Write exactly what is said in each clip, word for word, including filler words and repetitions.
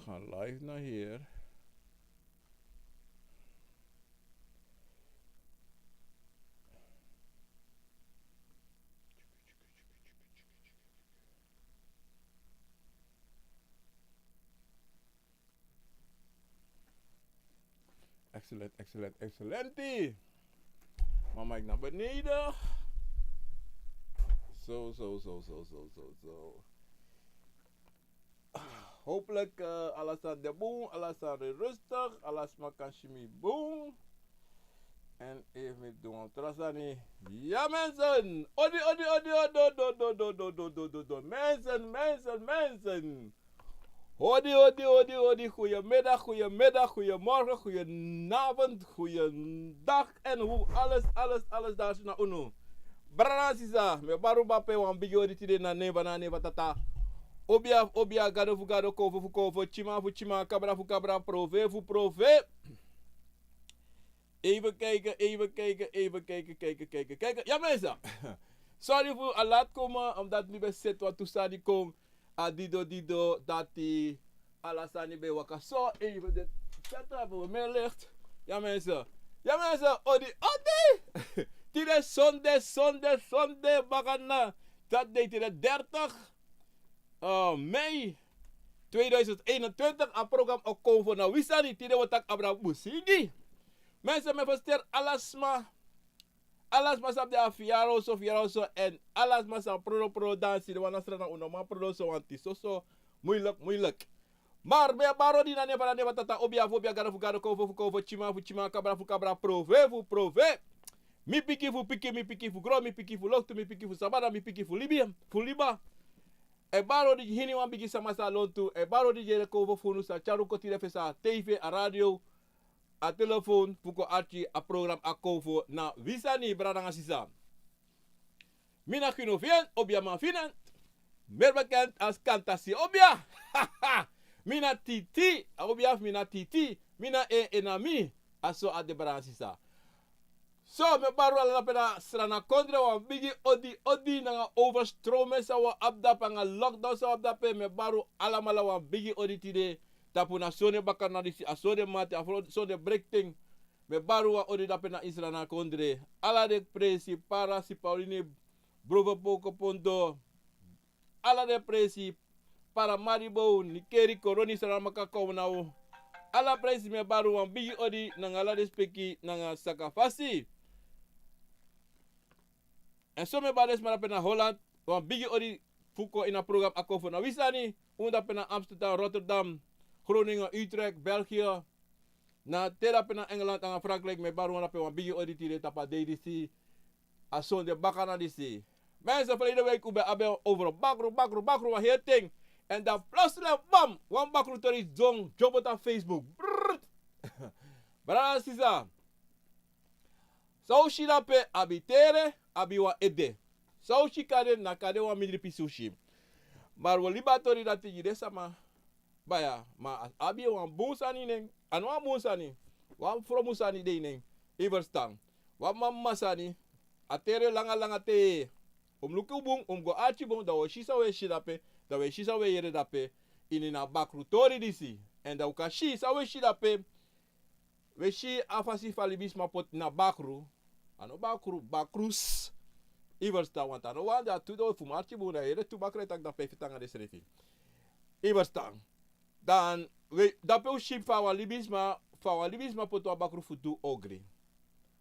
Gaan live naar hier. Excellent, excellent, excellent. Mama, ik naar beneden. Zo, zo, zo, zo, zo, zo, zo. Hopelijk uh, alles aan de boom, alles aan de rustig, alles maar kan shimi boom. En even doen trasani. Ja mensen, odi, odi, odi, odi, odi, odi, odi, odi, odi, odi, mensen, mensen, mensen. Hodi, hodi, hodi, hodi. Goedemiddag, goedemiddag, goedemorgen, goedenavond, goedendag. En hoe alles, alles, alles daar is naar unu. Brada sisa, mi e bari un bape wan bigi odi tide na neva na neva tata. Obia fu obia, gado fu gado, kofo fu kofo, tyiman fu tyiman, kabra fu kabra, prove fu prove. Even kijken, even kijken, even kijken, kijken, kijken, kijken. Ja mensen. Sorry fu a laat komen, omdat mi ben set wan tu sani kon. A dido dido dati. Ala sani ben waka so even de. Zet hebben we meer licht. Ja mensen. Ja mensen, odi odi. Tide sonde, sonde, sonde, bagana. Dat deed tide dertig uh, mei tweeduizend eenentwintig. A program Okonfo na wi sani, tide wi taki abra busingi. Mensen, mi e feliciteer ala sma. Ala sma san abi a fiyaroso, fiyaroso, en ala sma san prodo, prodo dansi, de wan na srana un no man prodo so wan ti soso, moeilijk, moeilijk. Maar mi e bari odi na neva na neva tata, obia fu obia, gado fu gado, kofo fu kofo, tyiman fu tyiman, kabra fu kabra, prove fu prove. Mi piki fu piki, mi piki fu gron, mi piki fu loktu, mi piki fu sabana, mi piki fu libi, fu liba. E bari odi gi hiniwan bigi sama san lontu, e bari odi gi ede kofo fu unu san tyari un kon tide fu sa a tv, a radio, a telefoon fu kon arki a program Akonfo na wi sani, brada nanga sisa. Mi na Gino Fien, obiaman Finan, meer bekend als Kantasi Obia. Mi na Titi, a obia fu mi na Titi, mi na en en na mi, a so a de, brada nanga sisa. So, mi e bari un ala dape na Srana kondre, wan bigi odi, odi nanga overstromen san wi abi dape, nanga lockdown san wi abi dape, mi e bari un alamala wan bigi odi tide. Tapu na sonde bakana disi, a sonde mati, a fro-, sonde brekten. Mi e bari un wan odi dape na Srana kondre. Ala den presi, Para, Sipaulini, Brove, Poko, Pondo. Ala den presi, Paramaribo, Nikeri, Koroni, Saramaka, Kownau. Ala presi mi e bari un wan bigi odi nanga ala den speki nanga saka fasi. Èn so mi e bari den sma dape na Holland, wan bigi odi fu kon ini a program Akonfo na wi sani, un dape na Amsterdam, Rotterdam, Groningen, Utrecht, België, na te dape na Engeland nanga Frankrijk, mi e bari un dape wan bigi odi tide tapu a dei disi, a sonde bakana disi. Mensen, verleden week un ben abi over bakru, bakru, bakru, wan heri ten. Èn dan plotseling, bam, wan bakru tori dyon, dyon poti a Facebook. Brrrt. Brada, sisa. San un si dape abi tere, abi wan ede. San un si kande, na kande wan mindri pisi un si. Ma wi o libi a tori dati gi den sama. Baya, ma a abi wan bun sani ini en. A no wan bun sani. Wan fromu sani de ini en. Yu e ferstan. Wan mama sani. A tere langa langa te. Un mus luku bun, un mus go arki bun, dan un o si san un e si dape, dan un e si san un e yere dape. Ini a bakru tori disi. Èn dan un kan si san un e si dape. Un e si a fasi fa libisma poti na bakru. A no bakru, bakrus. Yu e ferstan, want a no wan, dan tu, dan fu marki bun, dan yere tu bakru e taki, dan fa yu e feti nanga densrefi. Yu e ferstan. Dan, we, dape un si fa wan libisma, fa wan libisma poti wan bakru fu du ogri.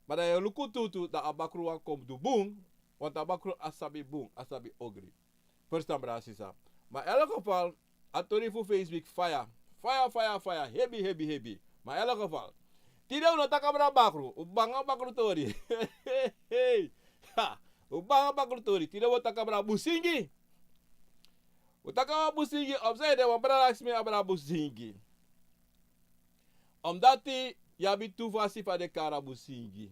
Ma dan yu e luku tutu, dan a bakru wani kon du bun, want a bakru á sabi bun, á sabi ogri. Ferstan, brada, sisa. Ma in elk geval, a tori fu Facebook faya. Faya, faya, faya. Hebi, hebi, hebi. Ma in elk geval. Tide un no taki abra bakru. Un banga bakru tori. Hey. Ha. Un banga bakru tori. Tide un o taki abra busingi. Un taki abra busingi. Opzij de wan brada aksi mi abra busingi. Omdati yu abi tu fasi fa den e kari a busingi.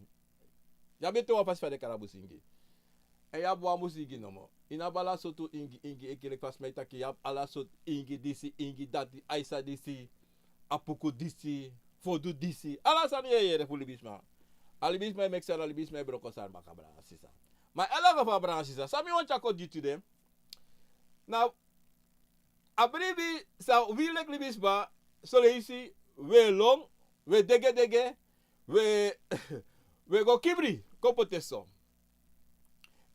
Yu abi tu wan fasi fa den e kari a busingi. Èn yu abi wan busingi nomo. Yu no abi ala sortu ingi, ingi, enke leki fa sma e taki, yu abi ala sortu ingi disi, ingi dati, aisa disi, apuku disi, fodu disi. Ala sani yu e yere fu libisma. A libisma e meki sani, a libisma e broko sani baka, brada sisa. Ma in elk geval, brada sisa, san mi wani tyari kon gi yu tide. Na a bribi san wi leki libisma, soleisi, we long, we dege dege, we, we go kibri, kon poti en so.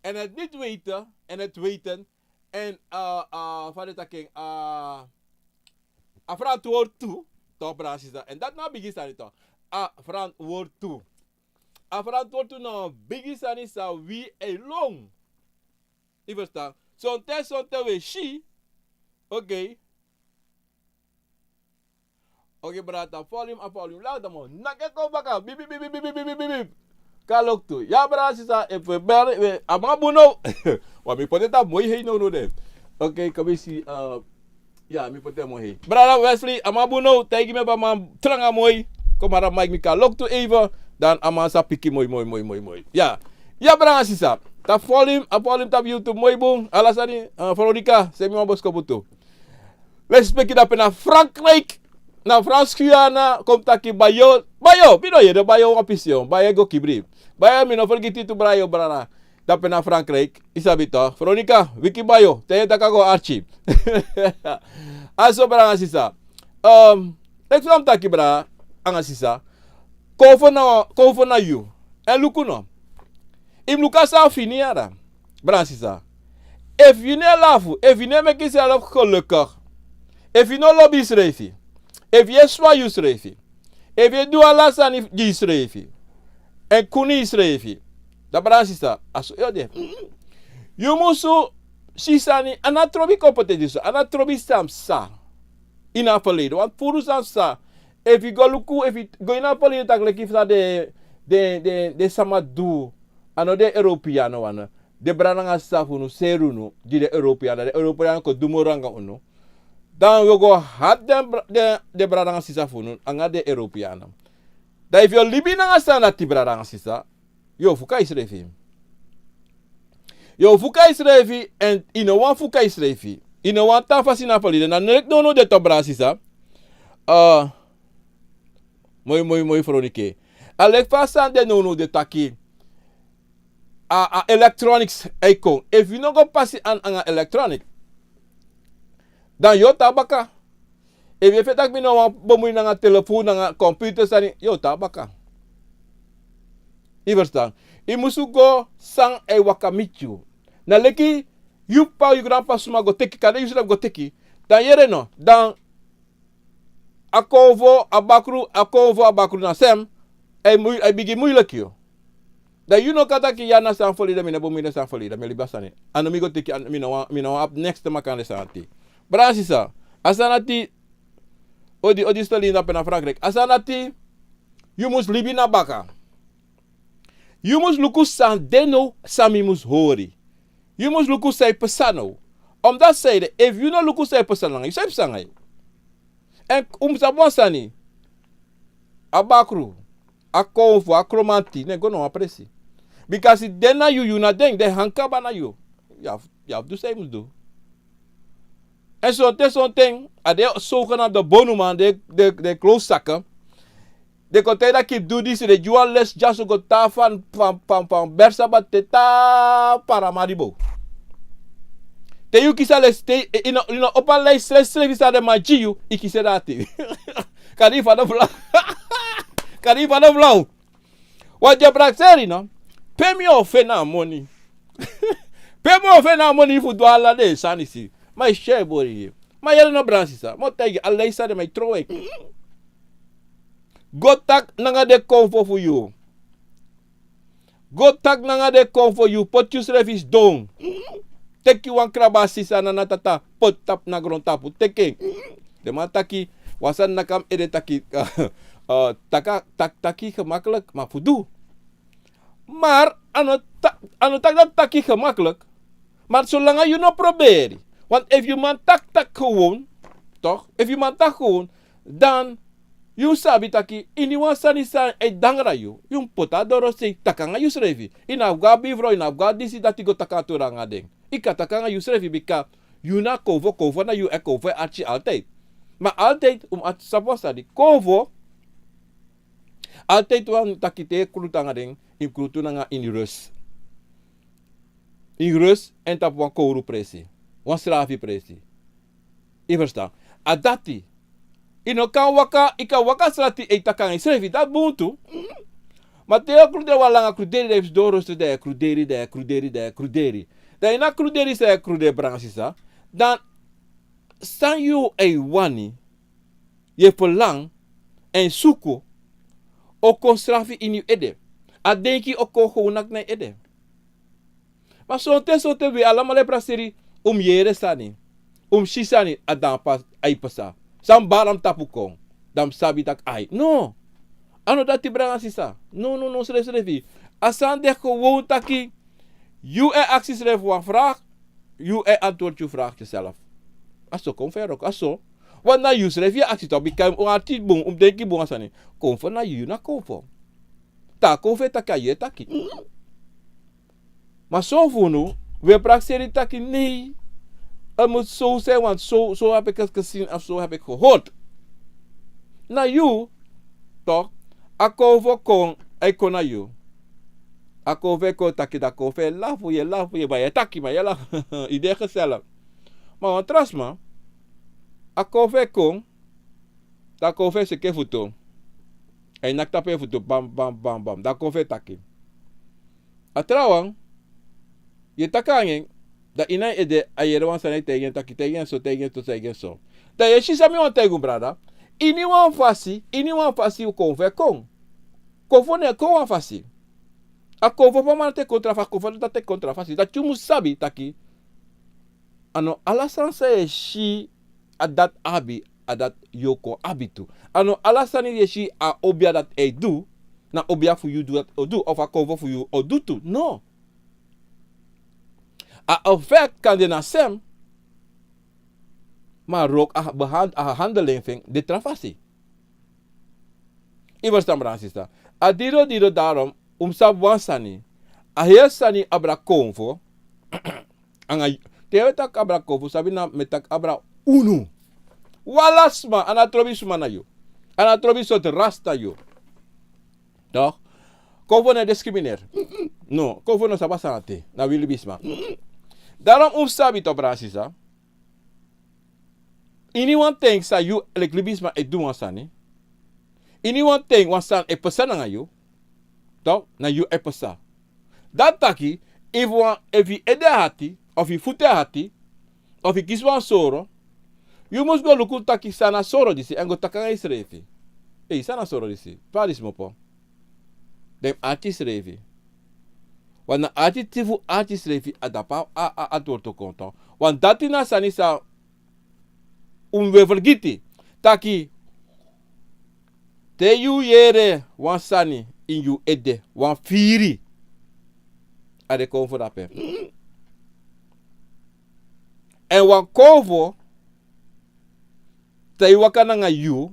En het niet weten, en het weten, en, eh, eh, fa den taki en, eh, a verantwoord tu, toch, brada nanga sisa. En dati na a bigi sani toch. A verantwoord tu. A verantwoord tu na a bigi sani san wi e lon. Yu ferstan? Sonten, sonten we si. Oké. Oké, brada, volume, a volume. Laga dan mi o naki en kon baka. Bip, bip, bip. Kaloktu. Ya, brada, sisa, efu we bel, we, a man bun now. Wan mi poti en tapu moi hei now, no de. Oké, kan we si, eh, ya, mi poti en moi hei. Brada Wesley, a man bun now. Taigi mi efu a man tranga moi. Kon mara mic, mi kaloktu even. Dan a man sa piki moi, moi, moi, moi, moi. Ya. Ya, brada, sisa. Tapu volume, a volume tapu YouTube moi bun. Ala sani, eh, Veronica, seni mi wan boskopu tu. Lespeki, dape na Frankrijk, na Frans Guyana, kon taki: Bayo, Bayo, mi no yere Bayo wan pisi, Bayo e go kibri. Bayo, mi no fergiti tu, Bayo, brada. Dape na Frankrijk, yu sabi toch. Veronica, wiki Bayo, te yu e taki a go arki. A so, brada nanga sisa. Ehm, leki fa mi taki, brada nanga sisa. Konfo na, konfo na yu. Èn luku no. Yu mus luku a san a fini yara. Brada nanga sisa. Efu yu no e lafu, efu yu no e meki yusrefi gelukkig, efu yu no lobi yusrefi, efu yu e swa yusrefi, efu yu e du ala sani gi yusrefi, èn kuni yusrefi, dan, brada nanga sisa, a so yu o de. Yu musu si sani, a no trobi kon poti en disi, a no trobi san psa ini a verleden. Wan furu san psa. Efu yu go luku, efu yu go ini a verleden, taki leki fa den, den, den sama du, a no den Europeanen wan, den brada nanga sisa fu unu seri unu gi den Europeanen, den Europeanen kon du moro nanga unu. Dan wi o go hati den bra-, den, den brada nanga sisa fu unu nanga den Europeanen. Dan efu yu o libi nanga sani dati, brada nanga sisa, yu o fuka yusrefi. Yu o fuka yusrefi, èn yu no wani fuka yusrefi. Yu no wani tan fasi ini a verleden. Na leki nownow de tu, brada nanga sisa. Eh, moi, moi, moi, Veronica. A leki fa a sani de nownow de taki a, a electronics e kon. Efu yu no go pasi an-, anga electronic, dan yu o tan baka. Efu yu e feni taki mi no wani bemui nanga telefon, nanga computer sani, yu o tan baka. Yu ferstan? Yu musu go san e waka miti yu. Na leki yu p'pa, yu granp'pa suma go teki, kande yusrefi go teki. Dan yere no, dan a konfo, a bakru, a konfo, a bakru na sem, a e mui-, a e bigin muilek yu. Dan yu no kan taki: Ya, na sani ferleden, mi no bemui den sani ferleden, mi e libi a sani. A no mi go teki, a no, mi no wani, mi no wani abi neks te meki nanga den sani dati. Brada nanga sisa, a sani dati, odi, odi Sterling, dape na Frankrijk. A sani dati, yu mus libi na baka. Yu mus luku san de now, san mi mus hori. Yu mus luku san e psa now. Omdati sanede, efu yu no luku san e psa nanga yu, san e psa nanga yu? Èn un mus sabi wan sani. A bakru, a konfo, a kromanti, no e go na wan presi. Bika den na yu, yu na den, den hang kaba na yu. Yu abi, yu abi fu du san yu mus du. Èn sonten, sonten, a den zogenaamde bonuman, den, den, den klootzakken, den kon taigi taki yu mus du disi, den gi yu wan les dyaso go tan fan, fan, fan, fan Bersaba te tan Paramaribo. Te yu kisi a les, te yu no, yu no opo a les, les srefi san den man gi yu, yu kisi en dati. Kadi yu fadon flaw. Kadi yu fadon flaw. Wan dya prakseri no. Pe mi o feni a moni? Pe mi o feni a moni fu du ala den sani disi? Ma yu si a e bori yu. Ma yere no, brada nanga sisa. Mi o taigi yu, a les san den man e trowe. Go taki nanga den konfo fu yu. Go taki nanga den konfo yu, poti yusrefi sidon. Teki wan krabasi san Nana Tata poti tapu na grontapu, teki en. Den man taki, wan sani naki a mi ede taki, eh, taki, taki, taki gemakkelijk, ma fu du. Maar a no ta-, a no taki dati taki gemakkelijk. Maar solanga yu no proberi. Want efu yu man taki, taki gewoon, toch? Efu yu man taki gewoon, dan yu sabi taki iniwan sani san e dangra yu, yu mus poti a dorosei, taki nanga yusrefi. Yu no abi go na bifrow, yu no abi go na disi, dati, go taki a tori nanga den. Yu kan taki nanga yusrefi, bika yu na konfo, konfo na yu, èn konfo e arki altijd. Ma altijd, un mus sabi wan sani, konfo, altijd wan taki te yu e krutu nanga den, yu mus krutu nanga ini rust. Ini rust èn tapu wan kowru presi. Wan srafi presi. Yu ferstan? A dati. Yu no kan waka, yu kan waka srati e taki nanga yusrefi, dati bun tu. Ma te yu o kruderi wan langa kruderi, dan yu sidon rostu, dan yu e kruderi, dan yu e kruderi, dan yu e kruderi. Dan yu na kruderi san yu e kruderi, brada sisa. Dan san yu e wani, yu e ferlang, èn suku, o kon srafi ini yu ede. A denki o kon gewoon naki na yu ede. Ma sonten, sonten wi alamala e prakseri, un mus yere sani, un mus si sani, a dan pas, a e pasa. San bari na mi tapu kon, dan mi sabi taki ai. No. A no dati, brada sisa. No, no, no, srefsrefi. A sani de gewoon taki, yu e aksi yusrefi wan vraag, yu e antwoord yu vraag yuself. A so kon feri, a so. Want na yusrefi yu e aksi toch, bika yu mus arki bun, yu mus denki bun a sani. Konfo na yu, na konfo. Te a konfo e taki, a yu e taki. Ma son fu unu, wi e prakseri taki nee. A mus so zijn, want zo, zo heb ik het gezien of zo heb ik gehoord. Na yu, toch, a konfo kon, a e kon na yu. A konfo e kon taki, dan a konfo e lafu, yu e lafu, yu e, ma yu e taki, ma yu e lafu. Yu de gezellig. Ma wan tra sma, a konfo e kon, dan a konfo e seki en futu. A e naki tapu en futu, bam, bam, bam, bam. Dan a konfo e taki. A trawan, yu e taki nanga en, dan ini en ede a yere wan sani, a e taigi en taki, taigi en so, taigi en so, taigi en so. Dan yu e si san mi wani taigi unu, brada. Ini wan fasi, ini wan fasi yu konfo e kon. Konfo no e kon wan fasi. A konfo fu a man dati e kon tra fasi, a konfo fu a dati e kon tra fasi. Dati yu mus sabi taki, a no ala sani san yu e si a dati abi, a dati yu o kon abi tu. A no ala sani yu e si a obia dati e du, na obia fu yu du dati o du, of a konfo fu yu o du tu. No. A effect kan de na sem, ma wrok a behan-, a handel en fu en de tra fasi. Yu e ferstan, brada sisa. A didon didon, daarom un mus sabi wan sani. A heri sani abra konfo. Anga, te yu e taki abra konfo, sabi na mi e taki abra unu. Wan ala sma, a no trobi sma na yu. A no trobi sortu ras na yu. Toch? Konfo no e discrimineer. No, konfo no sabi a sani dati. Na wi libisma. Daarom un mus sabi toch, brada sisa. Ini wan ten san yu leki libisma e du wan sani. Ini wan ten wan sani e pasa nanga yu. Toch, na yu e pasa. Dati taki, efu wan, efu yu ede hati, of yu futu hati, of yu kisi wan soro, yu mus go luku taki san na soro disi, èn go taki nanga yusrefi. Ei, san na soro disi? Pe a disi kmopo? Den mus arki yusrefi. Want na arki, te fu arki yusrefi, a dape a, a, a antwoord o kon toch. Want dati na sani san un mus fergiti. Taki, te yu yere wan sani ini yu ede, wan firi, a de konfo drape. Èn wan konfo, te yu waka nanga yu,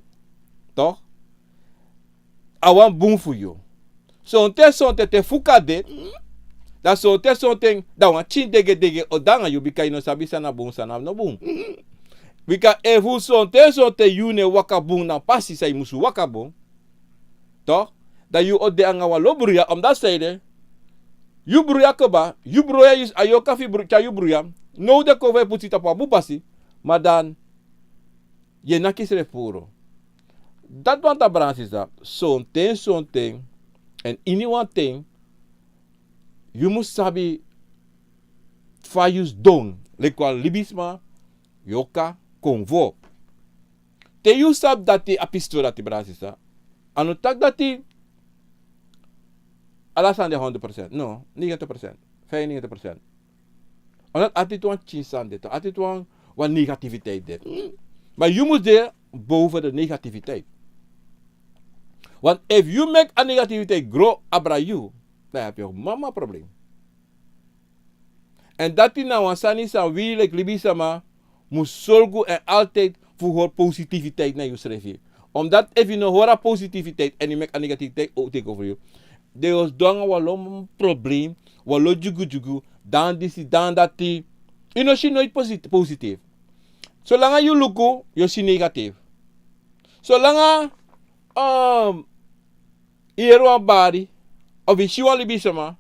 toch, a wan bun fu yu. Sonten sonten te fuka de, dan sonten sonten, dan wan pikin degedege o de nanga yu, bika yu no sabi san na bun, san na no bun. Bika efu sonten sonten yu no e waka bun na a pasi san yu musu waka bun, toch, dan yu o de nanga wan lo bruya, omdat san ede, yu bruya kaba, yu bruya, yu, a yorka fu yu bru-, tyari yu bruya, now den kon fu e poti yu tapu wan bun pasi, ma dan yu e naki yusrefi puru. Dati wani taki, brada sisa, sonten sonten, èn ini wan ten, yu mus sabi fa yu sidon, leki wan libisma, yorka, konfo. Te yu sabi dati, a pisi tori dati, brada sisa, a no taki dati ala sani de honderd procent. No, negentig procent, vijfennegentig procent. Omdat altijd wan pikin sani de, toch, altijd wan, wan negativiteit de. Maar yu mus de boven de negativiteit. Want efu yu meki a negativiteit grow abra yu, dan yu abi wan mama probleem. Èn dati na wan sani san wi leki libisma mus sorgu èn altijd fu hori positiviteit na yusrefi. Omdat efu yu no hori a positiviteit èn yu meki a negativiteit o take over yu, dan yu o sidon nanga wan lo probleem, wan lo dyugudyugu, dan disi, dan dati. Yu no si noiti posit-, positief. Solanga yu luku, yu o si negatief. Solanga, um, yu yere wan bari, of yu si wan libisma,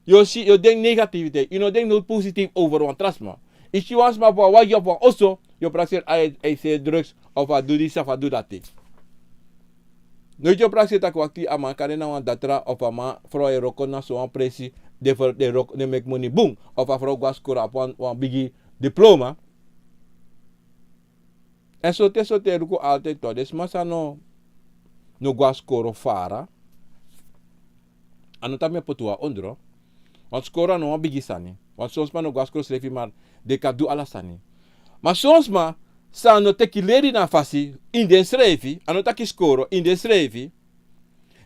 yu o si, yu o denki negativiteit. Yu no denki noiti positief over wan tra sma. Yu si wan sma poti wan wagi of wan oso, Yu prakseri a e, e seri drugs of a du disi of a du dati. Noiti yu prakseri taki wakti a man kande na wan datra of a man frow e wroko na so wan presi, de frow de wroko, de meki moni bun, of a frow go na skoro abi wan, wan bigi diploma. Èn sote sote e luku altijd toch. Den sma san no, no go na skoro fara. A no taki mi e poti wan ondro. Want skoro a no wan bigi sani. Want son sma no go na skoro srefi, ma den kan du ala sani. Ma son sma san no teki leri na a fasi ini densrefi, a no taki skoro, ini densrefi,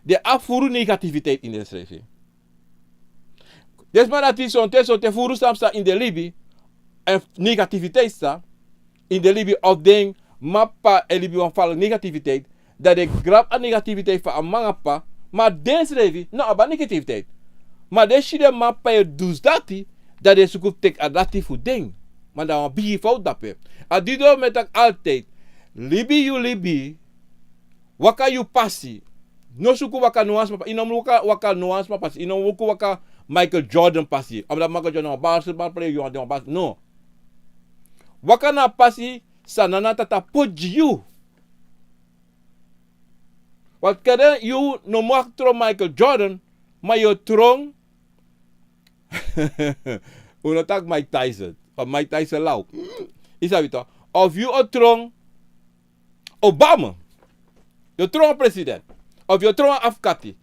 den abi furu negativiteit ini densrefi. Den sma dati sonten, sonten furu san psa ini den libi, èn negativiteit psa ini den libi, of den mama papa e libi wan fala negativiteit, dan den grabu a negativiteit fu a mama papa, ma densrefi no abi a negativiteit. Ma den si den mama papa e du dati, dan den suku fu teki a dati fu den. Ma dan wan bigi fowtu dape. A didon mi e taki altijd, libi yu libi, waka yu pasi. No suku waka no wan sma pasi. Yu no mu waka, waka no wan sma pasi. Yu no mu suku waka Michael Jordan pasi. Omdat Michael Jordan wan basketball player, yu wan, wan bas-, no. Waka na pasi san nana tata poti gi yu. Want kande yu no mag tron Michael Jordan, ma yu o tron, un no taki Mike Tyson, of Mike Tyson law. Yu sabi toch. Of yu o tron Obama. Yu o tron president. Of yu o tron afkati.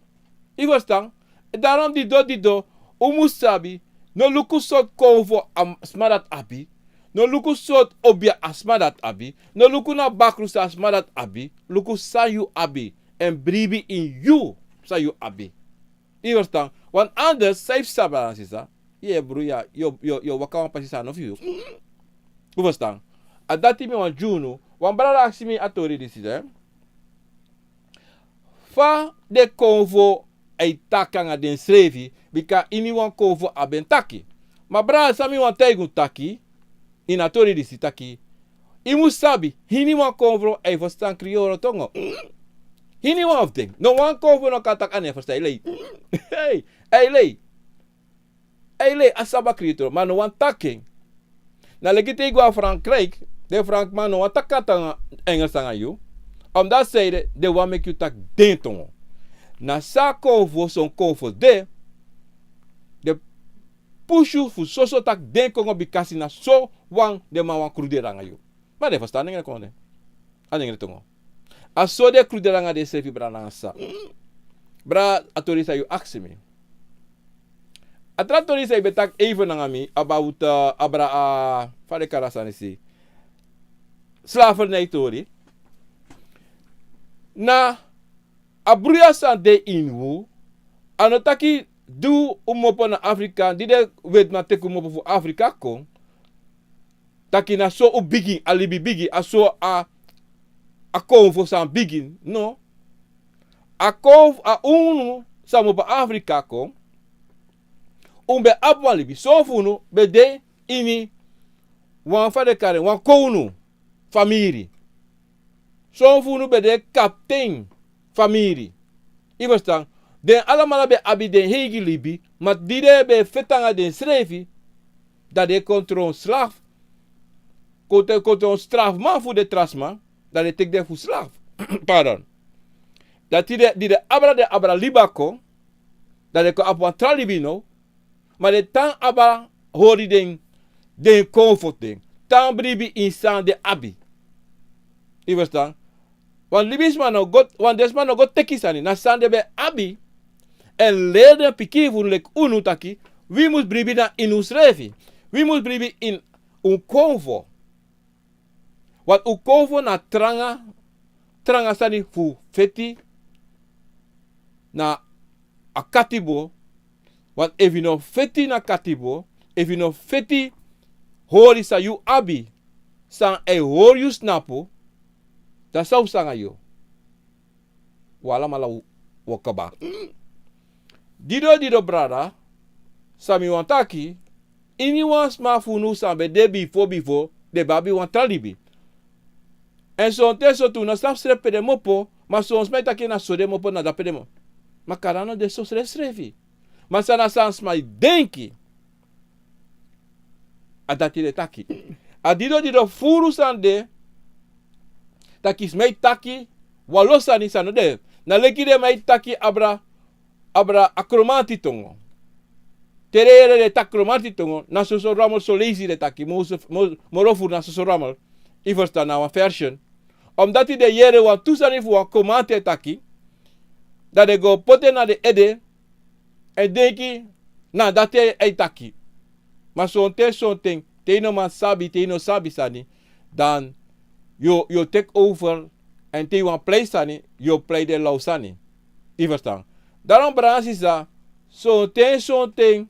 Yu ferstan? Daarom didon, didon, un mus sabi, no luku sortu konfo a sma dati abi. No luku sortu obia a sma dati abi. No luku na bakru san a sma dati abi. Luku san yu abi. Èn bribi ini yu san yu abi. Yu ferstan? Want anders san yu fu sabi, a sisa, yu e bruya, yu o, yu o, yu o waka wan pasi san no fu yu. Yu ferstan? A dati mi wani gi unu. Wan brada aksi mi a tori disi, eh. Fa den konfo e taki nanga densrefi, bika iniwan konfo abi en taki. Ma brada, san mi wani taigi unu taki, ini a tori disi taki, yu mus sabi, iniwan konfo e ferstan Kriyoro tongo. Iniwan fu den. No wan konfo no kan taki a no e ferstan, a e lei. Hey, a e lei. A e lei, a sabi a Kriyoro, ma a no wani taki en. Na leki te yu go na Frankrijk, den Frankman no wani taki a tongo, Engels nanga yu. Omdat a sani de, den wani meki yu taki den tongo. Na so a konfo, son konfo de, den pusu yu fu soso taki den kongo, bikasi na so wan den man wani kruderi nanga yu. Ma den ferstan a nengre kongo de. A nengre tongo. A so den kruderi nanga densrefi, brada nanga sisa. Brada, a tori san yu aksi mi. A tra tori san yu ben taki even nanga mi, about, eh, abra, eh, fa den kari a sani disi. Slavernij tori. Na a bruya san de ini unu, a no taki di un kmopo na Afrika, di den wetiman teki un kmopo fu Afrika kon, taki na so un bigin, a libi bigin, a so a, a konfo san bigin, no. A konfo, a unu san kmopo Afrika kon, un ben abi wan libi. Son fu unu ben de ini wan, fa den kari en, wan kownu famiri. Son fu unu ben de kapten famiri. Yu ferstan? Den alamala ben abi den eigi libi, ma di den ben feti nanga densrefi, dan den kon tron slaaf. Kon te-, kon tron strafuman fu den tra sma, dan den teki den fu slaaf. Pardon. Dan di den, di den abra, den abra liba kon, dan den kon abi wan tra libi now, ma den tan abra hori den, den konfo, den tan bribi ini san den abi. Yu ferstan? Wan libisma no go, wan den sma no go teki sani, na san den ben abi. Èn leri den pikin fu unu leki unu taki, wi mus bribi na ini unsrefi. Wi mus bribi ini un konfo. Want un konfo na tranga, tranga sani fu feti na a katibo. Want efu yu no feti na katibo, efu yu no feti hori san yu abi, san e hori yu snapu, dan san un psa nanga yu? Un alamala o kaba. Didon, didon brada, san mi wani taki, iniwan sma fu unu san ben de bifo, bifo, den ben abi wan tra libi. Èn sonten, sonten un no sabi srefi pe den kmopo, ma son sma e taki na so den kmopo, na dape den kmopo. Ma kaba no de so srefisrefi. Ma san na san sma e denki, a dati den e taki. A dido dido furu sani de, taki sma e taki wan lo sani san no de. Na leki den man e taki abra, abra a Kromanti tongo. Te den yere den taki Kromanti tongo, na soso ramel so leisi den taki, moro, moro furu na soso ramel. Yu ferstan, na wan version. Omdati den yere wantu sani fu wan Kromanti e taki, dan den go poti en na den ede, èn denki na dati a e taki. Ma sonten sonten, te yu no man sabi, te yu no sabi sani, dan yu o, yu o teki over, èn te yu wani prei sani, yu o prei den law sani. Yu ferstan? Daarom, brada nanga sisa, sonten sonten,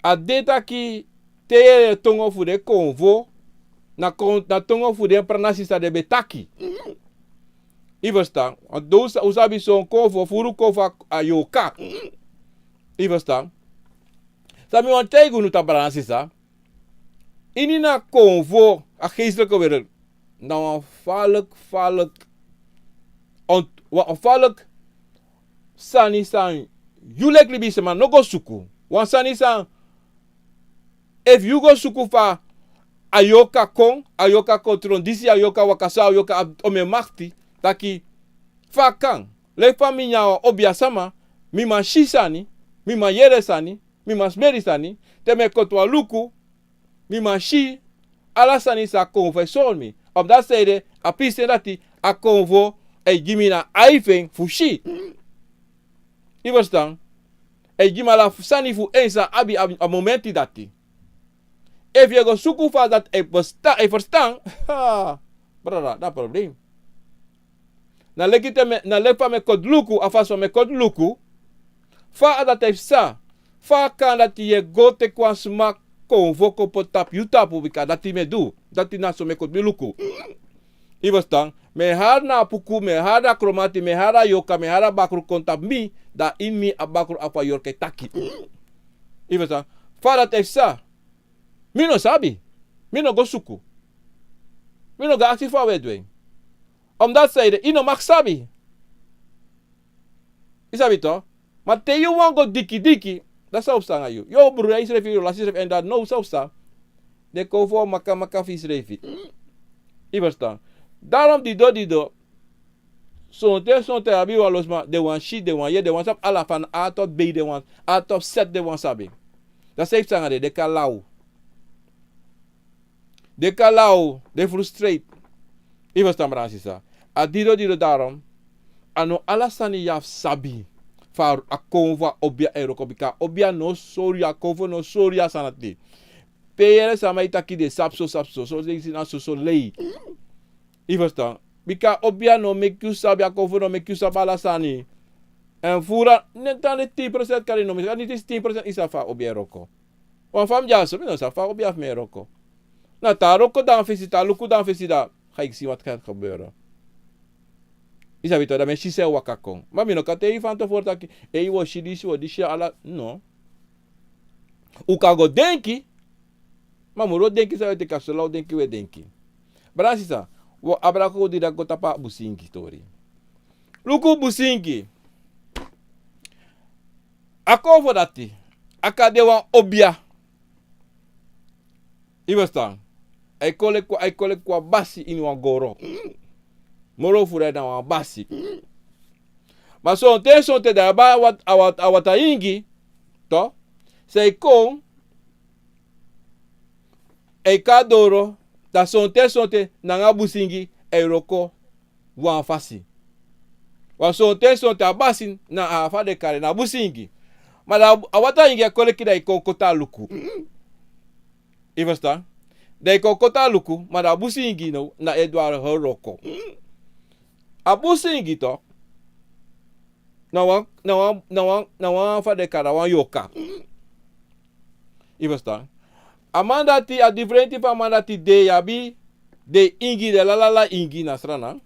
a de taki te yu yere tongo fu den konfo, na kon, na tongo fu den prana sisa den ben taki. Yu ferstan? Want un sa, un sabi son konfo, furu konfo a, a yorka. Yu ferstan? San mi wani taigi unu, brada nanga sisa, ini a konfo, a geestelijke wereld, na wan falk, falk, ont-, wan falk sani san yu leki libisma no go suku. Wan sani san, efu yu go suku fa a yorka kon, a yorka kon tron disi, a yorka waka so, a yorka abi omen makti, taki fa a kan. Leki fa mi nyan wan obiasma, mi man si sani, mi man yere sani, mi man smeri sani, te mi e koti wan luku, mi man si ala sani san a konfo e sori mi. Omdati san ede, a pisten dati, a konfo e gi mi na ai fu en fu si. Yu ferstan? E gi mi ala sani fu en san a abi a, a momenti dati. Efu yu e go suku fa dati e ferstan, e ferstan, ha, brada, na problem. Na leki te mi, na leki fa mi e koti luku, a fasi fa mi e koti luku. Fa a dati e psa, fa a kan dati yu e go teki wan sma konfo kon poti tapu yu tapu, bika dati mi e du, dati na so mi e koti mi luku. Yu ferstan? Mi e hari na a puku, mi e hari na a Kromanti, mi e hari a yorka, mi e hari a bakru kon tapu mi, dan ini mi a bakru a fu a yorka e taki. Yu ferstan? Fa dati e psa, mi no sabi. Mi no go suku. Mi no go aksi fa wi e du en. Omdati san ede, yu no mag sabi. Yu sabi toch? Ma te yu wani go diki diki, dan san o psa nanga yu? Yu o brui yusrefi, yu o lasi yusrefi, èn dan now san o psa? Den konfo o maka maka fu yusrefi. Yu ferstan? Daarom dido dido, sonten sonten a abi wan lo sma, den wani si, den wani yere, den wani sabi ala fa na a top bei den wani, a top set den wani sabi. Dan san yu psa nanga den, den kan law. Den kan law, den frustrate. Yu ferstan, brada nanga sisa? A dido dido, daarom, a no ala sani yu abi fu sabi. Fa a konfo, a obia e wroko, bika a obia no o sori yu, a konfo no o sori yu a sani dati. Pe yu yere sama e taki den sabi so, sabi so, so den si na soso lei. Yu ferstan? Bika a obia no o meki yu sabi, a konfo no o meki yu sabi ala sani. Èn furu a, ne tan den tin procent kari no mi, a ni disi tin procent yu sabi fa a obia e wroko. Wan fa mi dyaso, mi no sabi fa a obia fu mi e wroko. Na te a wroko dan fesi, te a luku dan fesi, dan ga yu si wat kan gebeuren. Yu sabi toch, dan mi e si san e waka kon. Ma mi no kan taigi yu fantevoren taki, ei, wi o si disi, wi o disi ala, no. Un kan go denki, ma moro denki san wi e denki, a so law denki wi e denki. Brada nanga sisa, wi o abra kon go didakti go tapu a Busingi tori. Luku Busingi. A konfo dati, a kan de wan obia. Yu ferstan? A e kon leki, a e kon leki wan basi ini wan goro. Moro furu a na wan basi. Ma sonten sonten dan a abi a wat-, a wat-, a wata ingi, toch? San e kon, a e kon na doro, dan sonten sonten nanga Busingi a e wroko wan fasi. Wan sonten sonten a basi na a fa den kari en na Busingi. Ma dan a wata ingi e kon leki dan a e kon koti a luku. Yu ferstan? Dan a e kon koti a luku, ma dan a Busingi now na e du a wroko. A Busingi toch, na wan, na wan, na wan, na wan fa den kari en, wan yorka. Yu ferstan? A man dati, a difrenti fu a man dati de, yu abi den ingi, den lalala ingi na Sranan.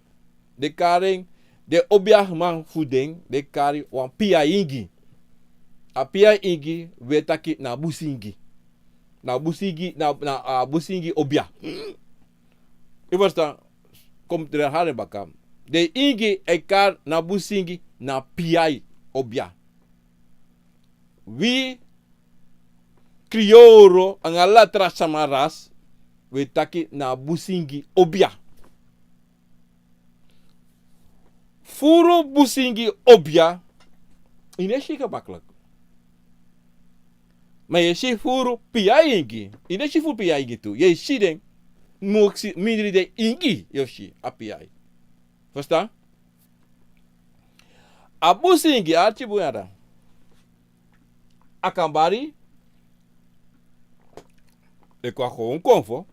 Den kari en, den obiaman fu den, den kari wan piya ingi. A piya ingi wi e taki na Busingi. Na Busingi, na, na a Busingi obia. Yu ferstan? Kon mi herhali en baka. Den ingi e kari na Busingi na piya obia. Wi kriyoro anga ala tra sama ras, wi e taki na a busingi obia. Furu busingi obia, i no e si gemakkelijk. Ma yu e si furu piya ingi, i no e si furu piya ingi tu. Yu e si den, muksi mindri den ingi, yu o si a piya. Fusutan? A busingi, arki bun yere. A kan bari leki wan konfo.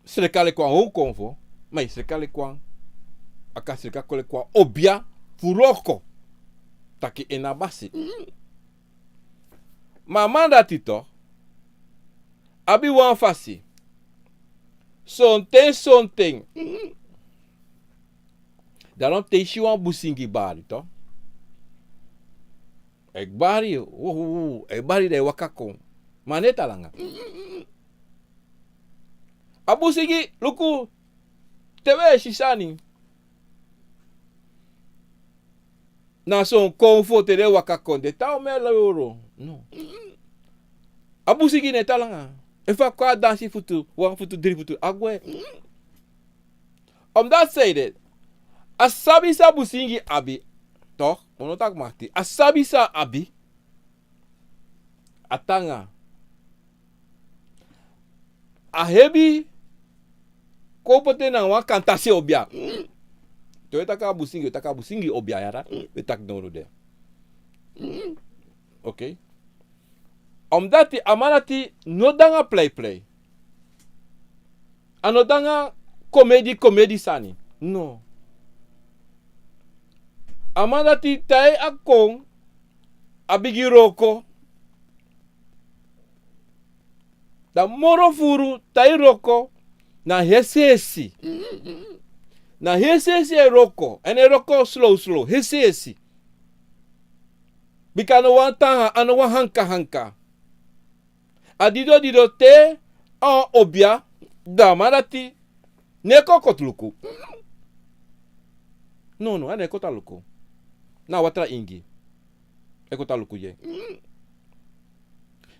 Sreka leki wan konfo. Ma yu sreka leki wan, a kan sreka kon leki wan obia fu wroko. Taki en na basi. Ma a man dati tu abi wan fasi. Sonten, sonten. Dan te yu si wan busingi bari tu. A e bari, o, o, o, a e bari, dan a e waka kon. Ma a no e tan langa. A busingi, luku, te wi e si sani. Na son konfo te den e waka kon, den tan omen loro. No. A busingi no e tan langa. Efu a kon a dansi futu, wan futu, dri futu, a gwe. Omdat sanede, a sabi san a busingi abi, toch, un no taki makti, a sabi san a abi, a tan langa. A hebi kon poti en na wan kantasi obia. Te wi e taki a busingi, wi e taki a busingi obia yere, wi e taki nownow de. Oké. Omdat a man dati no de nanga pleiplei. A no de nanga komedi, komedi sani. No. A man dati te a kon, a bigin wroko. Dan moro furu te a e wroko, na hesihesi. Na hesihesi a e wroko. Èn a e wroko slow slow, hesihesi. Bika a no wani tan, a no wani hanka hanka. A dido dido te a wan obia, dan a man dati no e kon koti luku. No, no, a no e koti a luku. Na a watra ingi e koti a luku dye.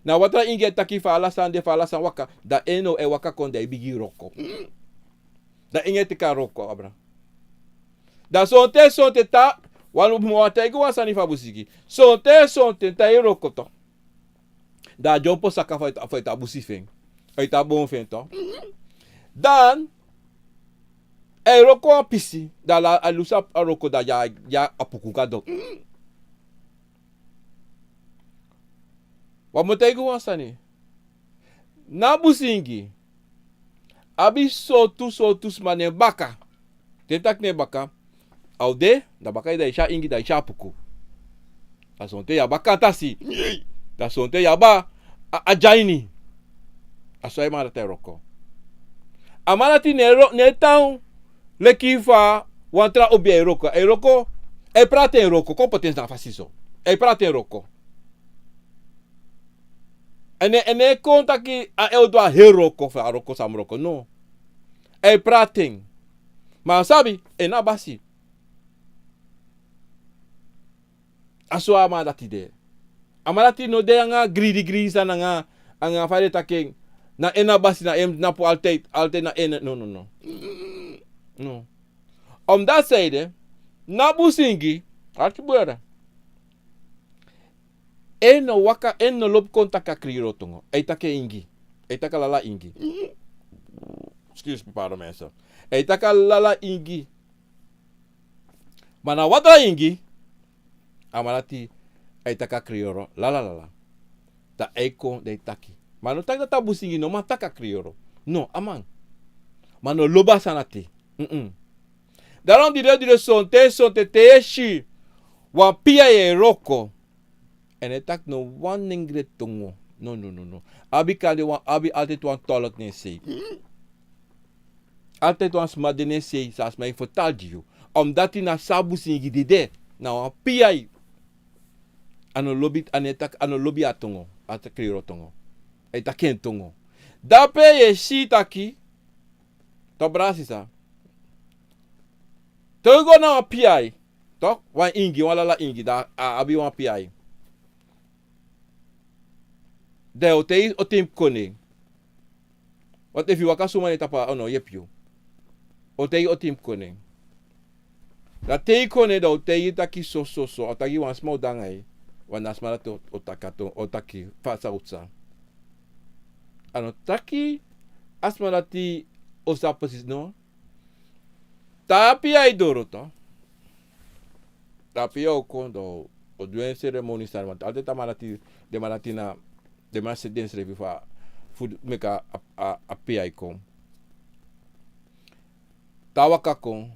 Na a watra ingi e taki fa ala sani de, fa ala sani waka, dan en now e waka kon, dan a e bigin wroko. Dan en e teki a wroko abra. Dan sonten, sonten te, wan, mi o taigi wan sani fu a busingi. Sonten, sonten te a e wroko tu, dan a dyompo saka fu a, fu a busi fu en. Fu a boon fu en tu. Dan a e wroko wan pisi, dan a lusu a wroko, dan a, a puku gado. Wan, mi o taigi wan sani. Na a busingi abi sortu, sortu sma na en baka. Te taki na en baka, a o de, dan baka, dan yu si a ingi, dan yu si a puku. Dan sonten yu abi a kantasi. Dan sonten yu abi a, a dyaini. A so a man dati e wroko. A man dati no e wro-, no e tan leki fa wan tra obia e wroko. A e wroko, a e prati en wroko, kon poti en na a fasi so. A e prati en wroko. Èn, èn a no e kon taki a e du a heri wroko, fa a wroko san a mu wroko, no. A e prati en. Ma a sabi, en na basi. A so a man dati de. A man dati no de anga gridi gridi sani anga, anga fa den e taki en. Na en na basi, na en na pu altijd, altijd na en, no, no, no. No. Omdat sanede, na a busingi, arki bun yere. En no waka, en no lobi kon taki a kriyoro tongo. A e taki en ingi. A e taki a lala ingi. Excuse me, pardon, mensen. A e taki a lala ingi. Ma na a watra ingi, a man dati a e taki a kriyoro, lala, lala. Dan a e kon, dan a e taki. Ma a no taki dati a busingi no man taki a kriyoro. No, a man. Ma a no lobi a sani dati. Mm-mm. Daarom dido, dido sonten, sonten te yu e si wan piya e wroko. Èn a e taki no wan nengre tongo. No, no, no, no. Abi kande wan, abi altijd wan tolk na en sei. Altijd wan sma de na en sei, san a sma e vertel gi yu. Omdat na so a busingi dede, na wan piya. A no lobi, a no e taki, a no lobi a tongo, a kriyoro tongo. A e taki en tongo. Dape yu e si taki, toch, brada, sisa. Te yu go na wan piya, toch, wan ingi, wan lala ingi, dan a abi wan piya. Dan yu o taigi, o taigi kon na en. Want efu yu waka suma na yu tapu, a o no yepi yu. O taigi yu oti yu mus kon na en. Da te yu kon na en, da o taigi yu taki so, so, so. A o taki wan sma o de anga yu. Want na a sma dati o, o taki a ton, o taki fa san o psa. A no taki a sma dati o sabi precies, no. Te a piya e doro tu. Te a piya o kon, da o du en seremoni sani, want altijd a man dati, den man dati na, den man seti densrefi fu, fu meki a, a, a piya e kon. Te a waka kon,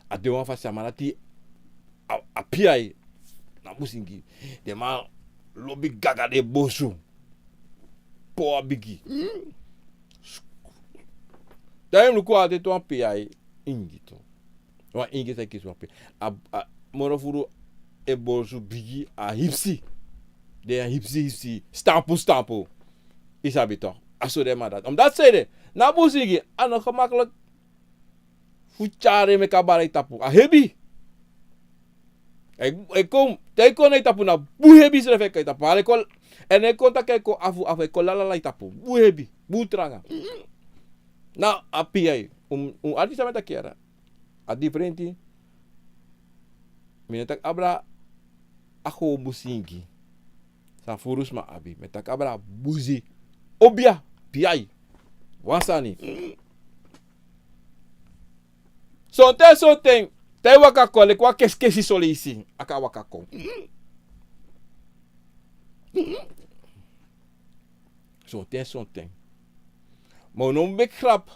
a de wan fasi, a man dati, a, a piya e, na Busingi. Den man lobi gaga, den bosu. Powa bigi. Te yu mus luku, altijd wan piya e ingi tu. Wan ingi sa e kisi wan piya. A, a, moro furu e bosu bigi, a hipsi. Den a hipsi, hipsi. Stampu, stampu. Yu sabi toch. A so den man dati. Omdat san ede, na Busingi, a no gemakkelijk fu tyari en meki a bari na yu tapu. A hebi. A e, a e kon, te a e kon na yu tapu, na bun hebi srefi a e kon na yu tapu. A e kon, èn a e kon taki a e kon afu, afu, a e kon lalala na yu tapu. Bun hebi, bun tranga. Na a piya e. Un, un arki san mi e taki yara. A diferenti. Mi no e taki abra a gewoon Busingi. San furu sma abi. Mi e taki abra Busi. Obia, piya e. Wan sani. Sonten, sonten, te a e waka kon, leki wan kesikesi son leisi, a kan waka kon. Sonten, sonten. Ma un no mus meki grap.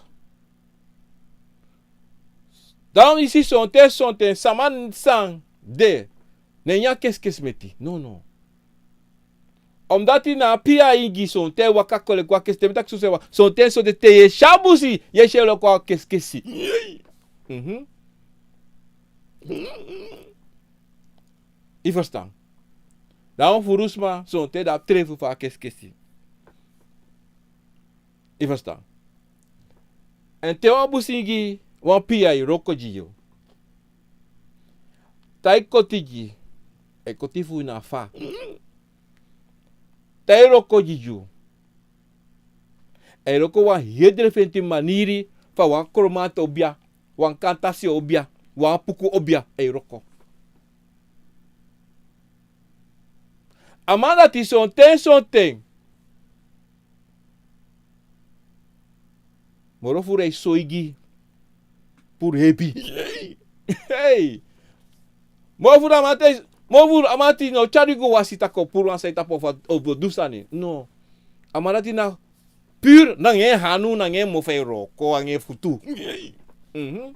Dan yu si sonten, sonten, sama san de, ne nyan kesikesi meti. No, no. Omdat na a piya e ingi, sonten a e waka kon leki wan kesikesi, te mi taki sonten, sonten, sonten te yu e si a Busi, yu e si en leki wan kesikesi. Mhm. Yu ferstan? Dan wan furu sma, sonten den abi trefu fu a kesikesi. Yu ferstan? Èn te wan Busingi, wan piya e wroko gi yu. Te a e koti gi, a e koti fu yu na fa. Te a e wroko gi yu, a e wroko wan heri drefenti maniri, fa wan kromanti obia, wan kantasi obia, wan puku obia, a e wroko. A man dati sonten, sonten, moro furu a e soigi puru hebi. Hey! Moro furu a man dati, moro furu a man dati no tyari go wasi taki o puru wan sani tapu of, of du sani. No. A man dati na puru nanga en hanu, nanga en mofu a e wroko, nanga en futu. Mhm.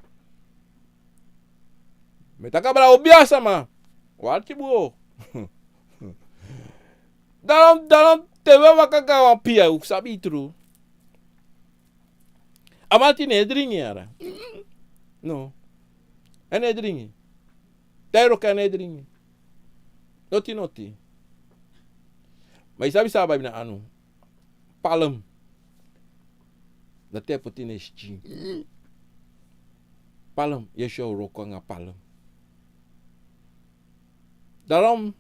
Mi e taki abra obia sama. Warki bun. Daarom, daarom, te wi e waka go na wan piya, un sabi tru. A man dati no e dringi yara. No. A no e dringi. Te a e wroko a no e dringi. Noti, noti. Ma yu sabi san a abi na anu. Palm. Dati a e poti na en skin. Palm, yu e si a o wroko anga palm. Daarom,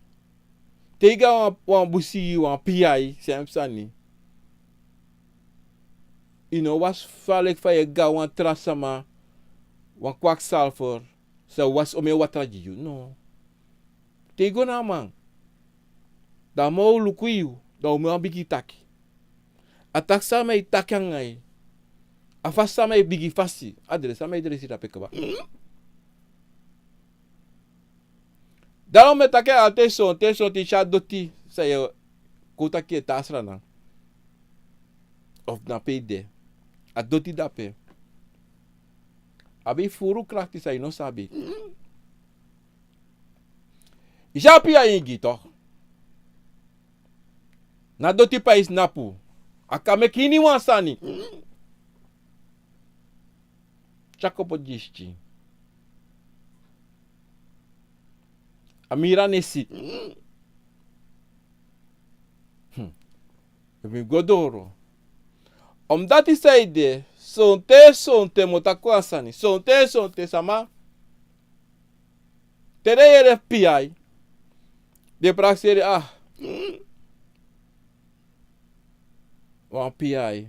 te yu go na wan, wan Busi, wan piya, srefi sani. Yu no wasi fa leki fa yu e go na wan tra sama, wan kwakzalver, san wasi omeni watra gi yu. No. Te yu go na a man, dan a man o luku yu, dan a man o bigin taki. A taki san a man e taki anga yu. A fasi san a man e bigin fasi. A dresi san a man e dresi drape kaba. Daarom mi e taki altijd, sonten, sonten yu si a doti san yu e kon taki e tan na Sranan. Of na pe yu de. A doti drape abi furu krakti san yu no sabi. Yu si a piya ingi toch. Na doti pe a e snapu. A kan meki iniwan sani. Tyari kon poti gi skin. A miri a nesi. Hmm. Efu mi go doro. Omdat yu sabi de, sonten, sonten, mi o taki wan sani. Sonten, sonten, sama. Te den yere piya, den prakseri, ah. wan piai,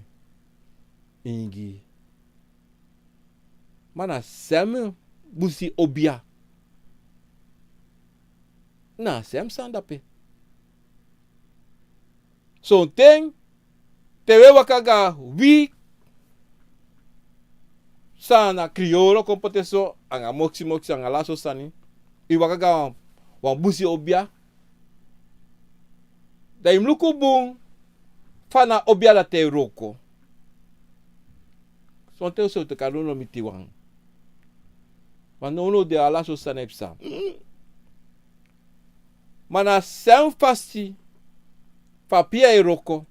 ingi. Ma na sem busi obia. Na sem sani dape. Sonten te wi e waka go na wi san na kriyoro kon poti so, anga moksi moksi, anga ala so sani. Wi waka go na wan, wan busi obia. Dan yu mus luku bun fa na obia dati e wroko. Sonten so te kan no miti wan. Ma nownow de ala so sani e psa. Ma na a sem fasi fa pia e wroko,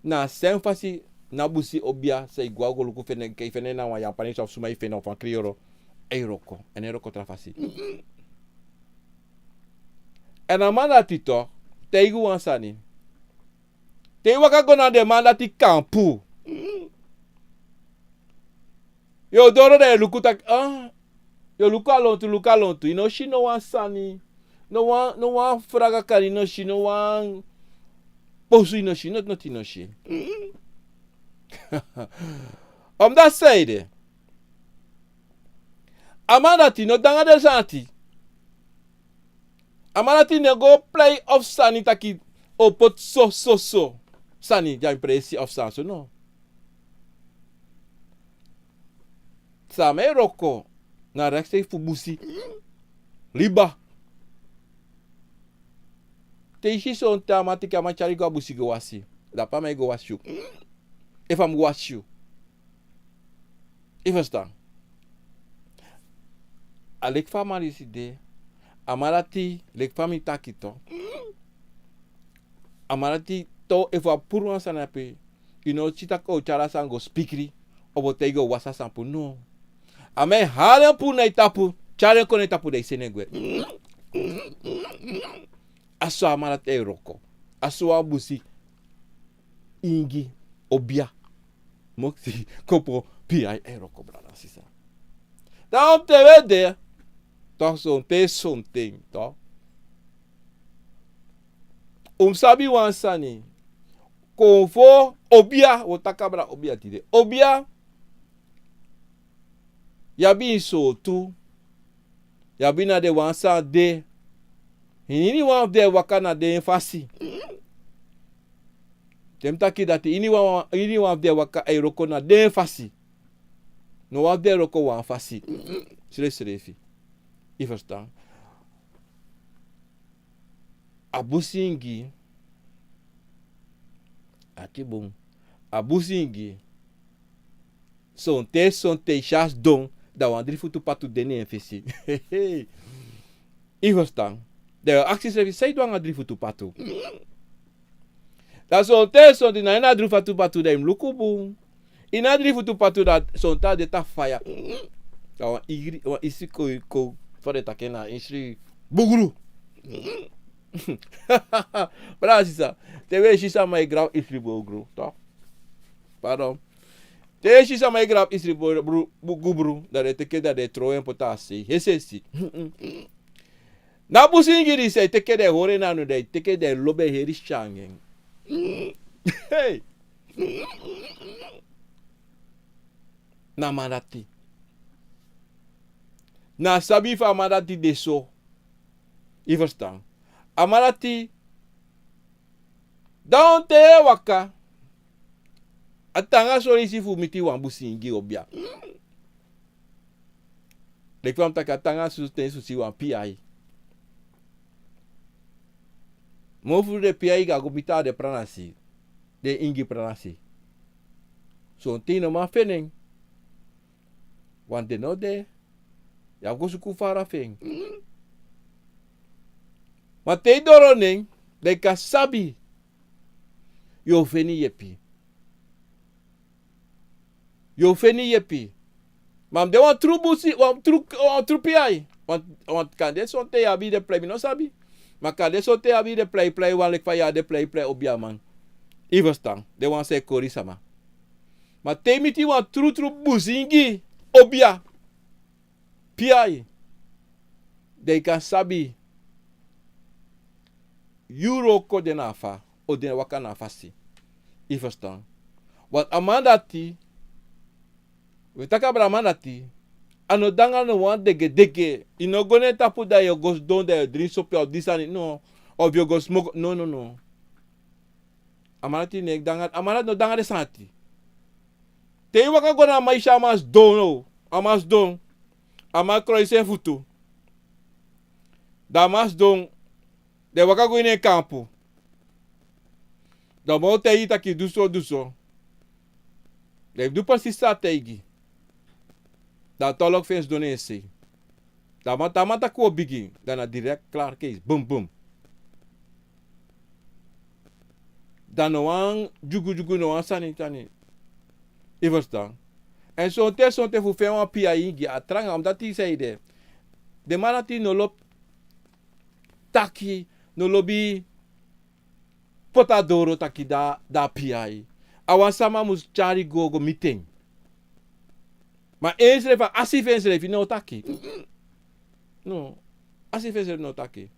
na a sem fasi na busi obia san yu go a go luku fende, enke yu fende na wan Yapanesi of suma yu fende of wan kriyoro e wroko, en e wroko tra fasi. Èn a man dati tu, taigi wan sani. Te yu waka go na den man dati kampu. Yu o doro dan yu luku taki, ah, yu o luku a lontu, luku a lontu. Yu no si no wan sani. No wan, no wan fraga kari yu no si, no wan posu yu no si, noti noti yu no si. Omdati san ede. A man dati no de anga den sani dati. A man dati no go plei of sani taki o poti so, so, so sani, dyampresi of sani so, no. San a man e wroko na rechtstreeks fu busi. Liba. Te yu si sonten a man teki a man tyari go a busi go wasi. Dape a man e go wasi yu. Efu a mus go wasi yu. Yu ferstan? A leki fa a man disi de, a man dati, leki fa mi taki tu. A man dati tu, efu a puru wan sani na pe, yu no si taki o tyari a sani go spikri, o bo taigi o wasi a sani puru, no. A man e hali en puru na yu tapu, tyari en kon na yu tapu dan yu seni en gwe. A so a man dati e wroko. A so wan busi ingi, obia, moksi, kopo, piai e wroko, brada, sisa. Dan te wi de, toch sonten, sonten, toch. Un mus sabi wan sani. Konfo obia, wi o taki abra obia tide. Obia, yu abi ini sortu, yu abi na den wan san de. Iniwan fu den e waka na den fasi. Te mi taki dati, iniwan, iniwan fu den e waka, e wroko na den fasi. No wan fu den e wroko wan fasi. Srefsrefi. Yu ferstan? A busi ingi. Ati bun. A busi ingi. Sonten, sonten yu si a sidon, dan wan dri futu patu de na en fesi. Yu ferstan? Dan yu o aksi yusrefi san yu du anga dri futu patu. Dan sonten, sonten na ini a dri futu patu dan yu mus luku bun. Ini a dri futu patu dan sonten a de tapu faya. Dan wan igri, wan isi kon, kon, fa den taki en na Insi, bugru. Brada, sisa, te wi e si sama e grafu Insi bugru, toch. Pardon. Te yu e si sama e grafu Insi bugru, dan den teki, dan den tron en poti a sei. Hesesi. Na busi ingi disi e teki, den e hori en na anu, den e teki, den e lobi en heri si anga en. Hey. Na a man dati. Na a sabi fu a man dati de so. Yu ferstan? A man dati, dan te yu e waka, a tan anga son leisi fu miti wan busi ingi obia. Leki fa mi taki, a tan anga son ten fu si wan piai. Mofo fu den piai go miti a den pranasi, den ingi pranasi. Sonten yu no man feni en. Want den no de, yu abi go suku fara fu en. Ma te yu doro na en, dan yu kan sabi. Yu o feni yepi. Yu o feni yepi. Ma mi de wan tru busi, wan tru, wan tru piai. Want, want kande sonten yu abi den piai, mi no sabi. Ma kande sonten yu abi den piai, piai wan leki fa yu abi den piai, piai obiaman. Yu ferstan, den wan san e kori sama. Ma te yu miti wan tru tru busi ingi obia, piai, dan yu kan sabi yu wroko de na a fa, o de waka na a fasi. Yu ferstan? Want a man dati, wi taki abra a man dati, a no de nanga no wan degedege. I no go na en tapu da yu o go sidon, da yu o dringi sopi of disi sani, no. Of yu o go smoko, no, no, no. A man dati no e de nanga, a man dati no de nanga den sani dati. Te i waka go na a man, i si a man sidon, no. A man sidon. A man kroisi en futu. Da a man sidon. Den waka go ini en kampu. Da a man o taigi taki du so, du so. Da i du precies san a taigi. Da a tolk fu en sidon na en sei. Da a man, te a man taki wi o bigin, da na direct, klaar, keis, bum, bum. Da no wan dyugudyugu, no wan sani sani. I ferstan? Èn sonten, sonten fu feni wan piya ingi a tranga, omdat i sei de. Den man dati no lobi taki, no lobi poti a doro taki da, da a piya. A wan sama mus tyari go, go miti en. Ma ensrefi, a si fu ensrefi no o taki. No, a si fu ensrefi no o taki.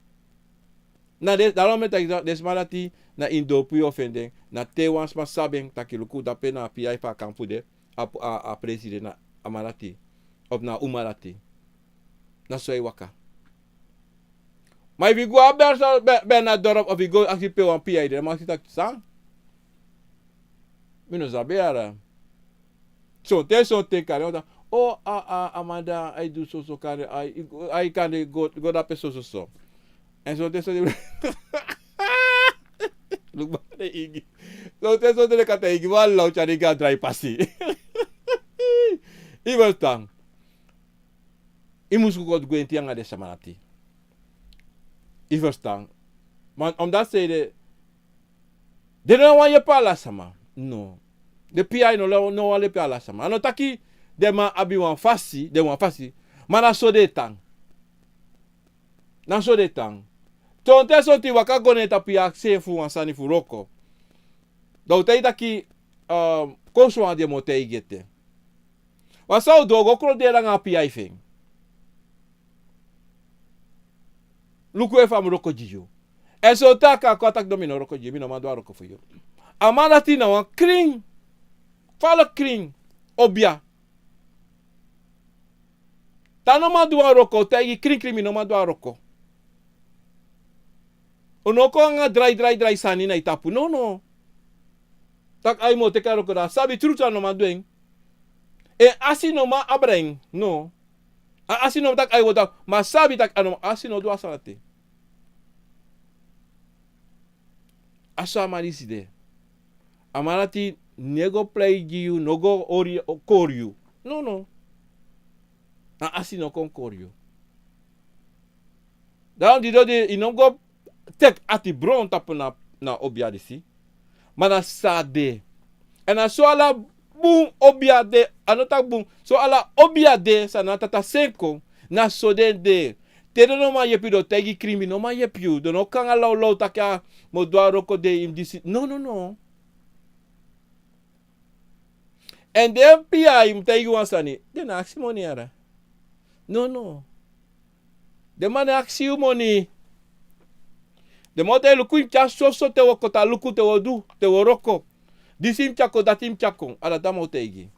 Na den, daarom mi e taki den sma dati na ini dorpu yu o feni den, na te wan sma sabi en taki luku dape na a piya fu a kampu de, a, a, a presi de na a man dati, of na a uma dati. Na so a e waka. Ma efu i go a Bersa, Be-, Bernadorp, of i go aksi pe wan piya de, den man si taki san? Mi no sabi yara. Sonten, sonten kande, o, a, a, a man dati, a e du soso kande, a, a e kande go, go dape soso so. Èn sonten, sonten, luku baka den ingi. Sonten, sonten den kande ingi, wan law tyari ingi a drai pasi. I ferstan? I mus go gwenti anga den sama dati. I ferstan? Ma omdat sei de, den no wani yepi ala sama. No. Den piya no, no wani yepi ala sama. A no taki den man abi wan fasi, den wan fasi. Ma na so den e tan. Na so den e tan. Sonten, sonten i waka go na en tapu, i aksi en fu wan sani fu wroko. Da a o taigi taki, um, kon so wan dei mi o taigi ete. Wan san a o du, a o go kron dei nanga a piya fu en. Luku efu a mu wroko gi yu. Èn sonten a kan kon taki no, mi no wroko gi yu, mi no man du a wroko fu yu. A man dati na wan krin, fala krin, obia. Te a no man du wan wroko, a o taigi krin krin mi no man du a wroko. Un no kon nanga drai, drai, drai sani na i tapu. No, no. Taki ai mi o teki a wroko, da a sabi tru taki a no man du en. En asi no man abra en. No. A asi no man taki ai wota, ma a sabi taki a no, asi no du a sani dati. A so a man disi de. A man dati no e go prei gi yu, no go hori, kori yu. No, no. A asi no kon kori yu. Dan di dati i no go teki ati bron tapu na, na obia disi. Ma na san de. Èn na so ala bun obia de, a no taki bun. So ala obia de san na Tata Sen kon, na so den de. Te den no man yepi yu, den o taigi krin mi no man yepi yu. Den no kon nanga lawlaw taki a mi o du a wroko, dei mi disi. No, no, no. Èn den piya, mi taigi wan sani, den no e aksi moni yara. No, no. Den man no e aksi yu moni. Den man o taigi luku, i mus tyari soso te wi o koti a luku, te wi o du, te wi o wroko. Disi i mus tyari kon, dati i mus tyari kon. A dati a man o taigi.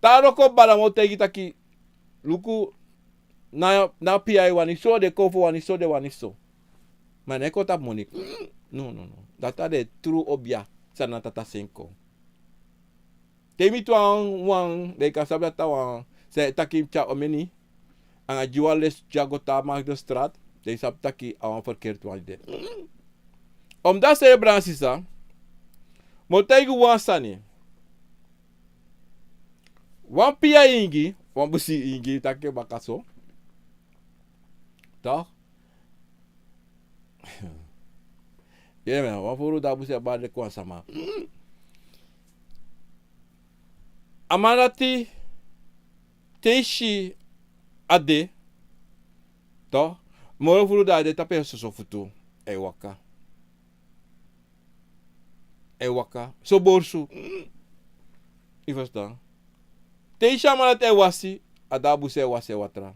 Te a wroko bala, a man o taigi taki luku, na, na piya e wani so, den konfo wani so, den wani so. Ma den no e kon tapu moni. No, no, no. Dati a de tru obia san na Tata Sen kon. Te mi tu a wan, den kan sabi dati a wan, san e taki i mus tyari omeni. Anga gi wan les, tyari go te a Marktstraat, den sabi taki a wan verkeerd wan de. Omdat san, brada, sisa, mi o taigi wan sani. Wan piya ingi, wan busi ingi, taki baka so. Toch? Ye, man, wan furu da busi a bari kon a sama. A man dati, te i si a de, toch, moro furu da a de tapu en soso futu, a e waka. A e waka. So borsu. I ferstan? Te i si a man dati a e wasi, a de a busi a e wasi en watra.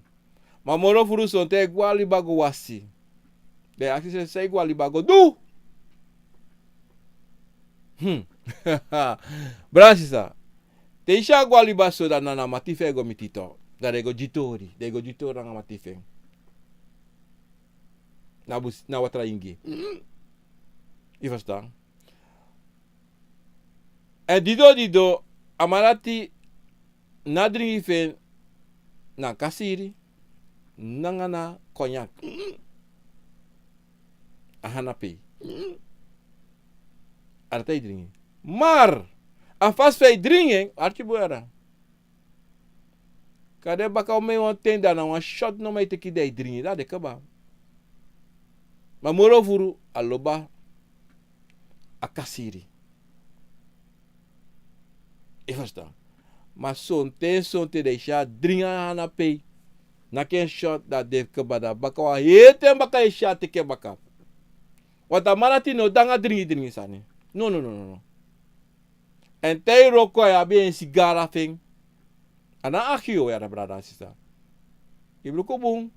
Ma moro furu sonten a e go a liba go wasi. Den e aksi en san a e go a liba go du. Hmm. Brada sisa, te i si a go a liba so, da na a mati fu en e go miti tu. Da den e go gi tori, den e go gi tori nanga a mati fu en. Na bus-, na watra ingi. I ferstan? Èn dido dido, a man dati na dringi fu en na kasiri nanga na konyak. A hanapei. A dati a e dringi. Mar a fasi fu a e dringi en, arki bun yere. Kande baka omen wan ten, da na wan shot nomo a e teki, da a e dringi, da a de kaba. Ma moro furu a lobi a kasiri. I ferstan? Ma sonten sonten den e si a dringi a hanapei, naki en shot, da a de kaba, da baka wan heri ten baka den e si a teki en baka. Want a man dati no de nanga dringi dringi sani. No, no, no, no, no. Èn te a e wroko a e abi en sigara fu en. A no akisi yu, yere, brada sisa. I mus luku bun.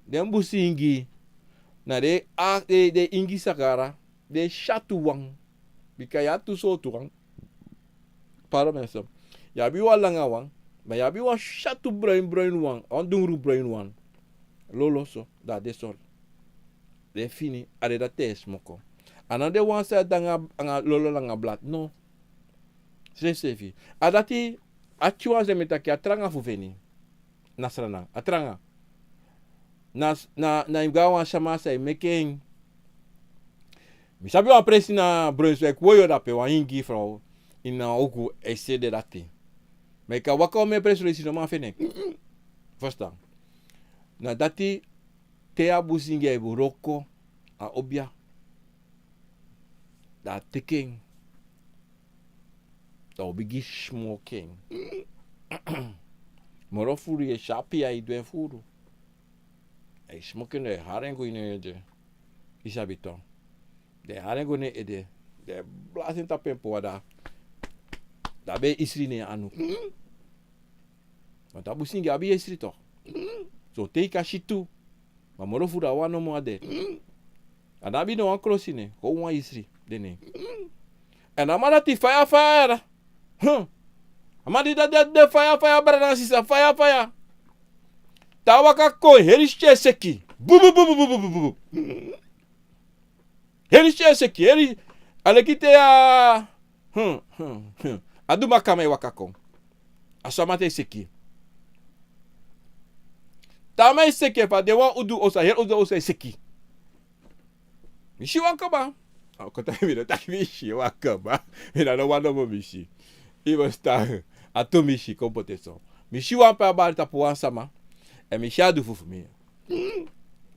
Den busi ingi, na den a, den, den ingi sigara, den syatu wan. Bika yu abi tu sortu wan. Pardon mi, so. Yu abi wan langa wan, ma yu abi wan syatu broin broin wan, wan dungru broin wan. Lolo so, da a de so. Den fini, a de dati e smoko. A no de wan san e de nanga, nanga lolo nanga blad, no. Srefsrefi. A dati, a tiki wan san mi e taki, a tranga fu feni. Na Sranan, a tranga. Na, na, na yu mus go na wan sama san e meki en. Mi sabi wan presi na Brunswijk, Woyo, dape wan ingi frow ini a ugu e sede dati. Ma yu kan waka omen presi, leisi no man feni en. Ferstan? Na dati, te a busi ingi e wroko a obia, da a teki en, da a o bigin smoki en. Moro furu yu e si a pii e du en furu. A e smoki en, den e hari en go ini en ede. I sabi tu. Den e hari en go ini en ede. Den e blasi en tapu en powa, da a be e isri na en anu. Want a busi ingi abi isri tu. So te i kan si tu. Ma moro furu a wan nomo a de. A no abi no wan krosi, ne, kon wan isri de na en. Èn a man dati faya faya, yere. Hmm. A man di dati de faya faya, brada nanga sisa, faya faya. Te a waka kon, heri skin e seki. Bu, bu, bu. Heri skin e seki, heri, a leki te a, hmm, hmm, hmm. A du makama e waka kon. A so a man e seki. Te a man e seki, efu a de wan udu oso, a heri udu oso e seki. Mi si wan kaba. A o kon taki mi no taki mi si wan kaba. Mi na no wan nomo mi si. I ferstan? A tu mi si kon poti so. Mi si wan pe a bari tapu wan sama. Èn mi si a du fu fu mi.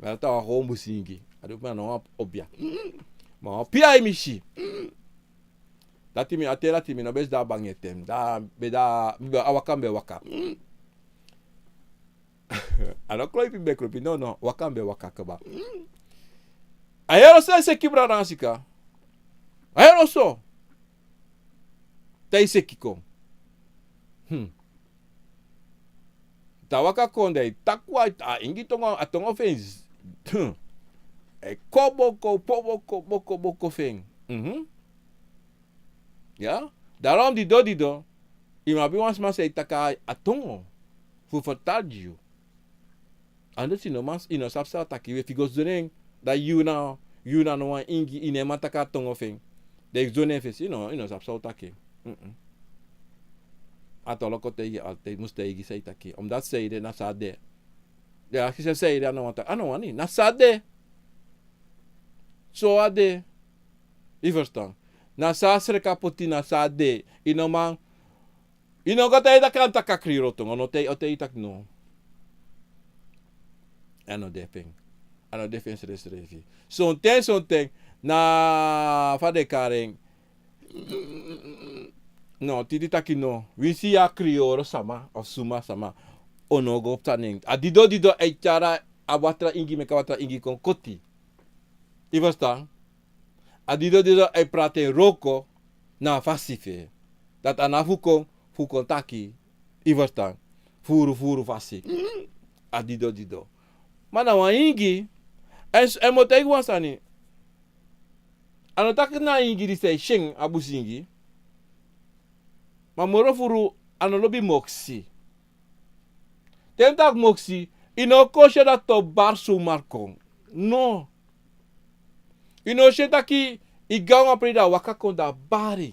Ma dati a wan gewoon busi ingi. A du fu mi, a no wan obia. Ma wan pii ai mi si. Dati mi, a ten dati mi no be sidon a bangi ete. Da mi be de, mi be, a waka mi be waka. A no kroipi mi be kroipi, no, no, waka mi be waka kaba. A heri oso e seki, brada nanga sisa. A heri oso. Te a e seki kon. Hmm. Te a waka kon, da a e taki wan, a ingi tongo, a tongo fu en. Hmm. A e kon boko, po boko, boko, boko fu en. Mhm. Ya? Daarom dido dido, i mu abi wan sma san e taki a tongo fu fertali yu. Anders i no man, i no sabi san a taki. Efu i go sidon na en, da yu na, yu na no wan ingi, i no e man taki a tongo fu en. Da i sidon na en fesi, i no, i no sabi san a taki. Mm-mm. A toloko taigi, altijd mus taigi san i taki. Omdat san i de, na so a de. Den e aksi san i de, a no wani taki, a no wani, na so a de. So a de. I ferstan? Na so a sreka poti, na so a de. I no man, i no go taigi taki a no taki a krioro tongo, no, te, o taigi taki no. A no de fu en. A no de fu en srefsrefi. Sonten, sonten, na fa den e kari en. No, Titi taki no. Winsi yu a krioro sama, of suma sama, o no go psa nen. A dido dido e tyari a watra ingi, meki a watra ingi kon koti. I ferstan? A dido dido e prati en wroko na a fasi fu en. Dati a no fu kon, fu kon taki. I ferstan? Furu, furu fasi. A dido dido. Ma na wan ingi. Èn, èn mi o taigi wan sani. A no taki na ingi disi a e si en a busingi. Ma moro furu a no lobi moksi. Te mi taki moksi, i no kon si en dati o bari sumar kon. No. I no si en taki i go na wan prei, da a waka kon, da a bari.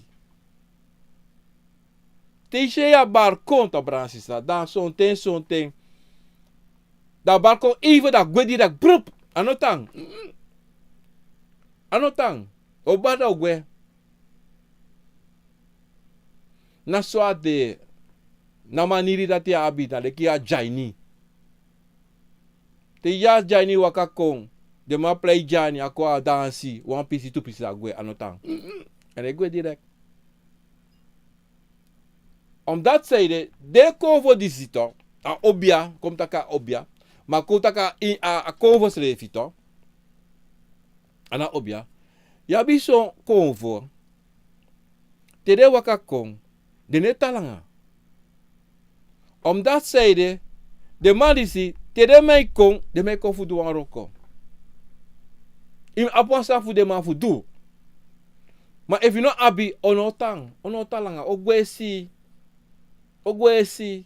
Te i si en a bari kon, da brada nanga sisa, da sonten, sonten, da a bari kon even, da a gwe direkt, brup. A no tan. A no tan. O bari, da o gwe. Na so a de. Na maniri dati a abi, na leki a dyaini. Te i yere a dyaini waka kon, den man plei dyaini, a kon, a dansi wan pisi, tu pisi, a gwe, a no tan. Èn a e gwe direkt. Omdati san ede, den konfo disi tu, a obia, kon mi taki a obia, ma kon taki a, a konfo srefi tu, a na obia. Yu abi son konfo, te den waka kon, den no e tan langa. Omdati san ede, den man disi, te den man e kon, den man e kon fu du wan wroko. I mu abi wan sani fu den man fu du. Ma efu i no abi, o no tan, o no tan langa, o gwe si, o gwe si,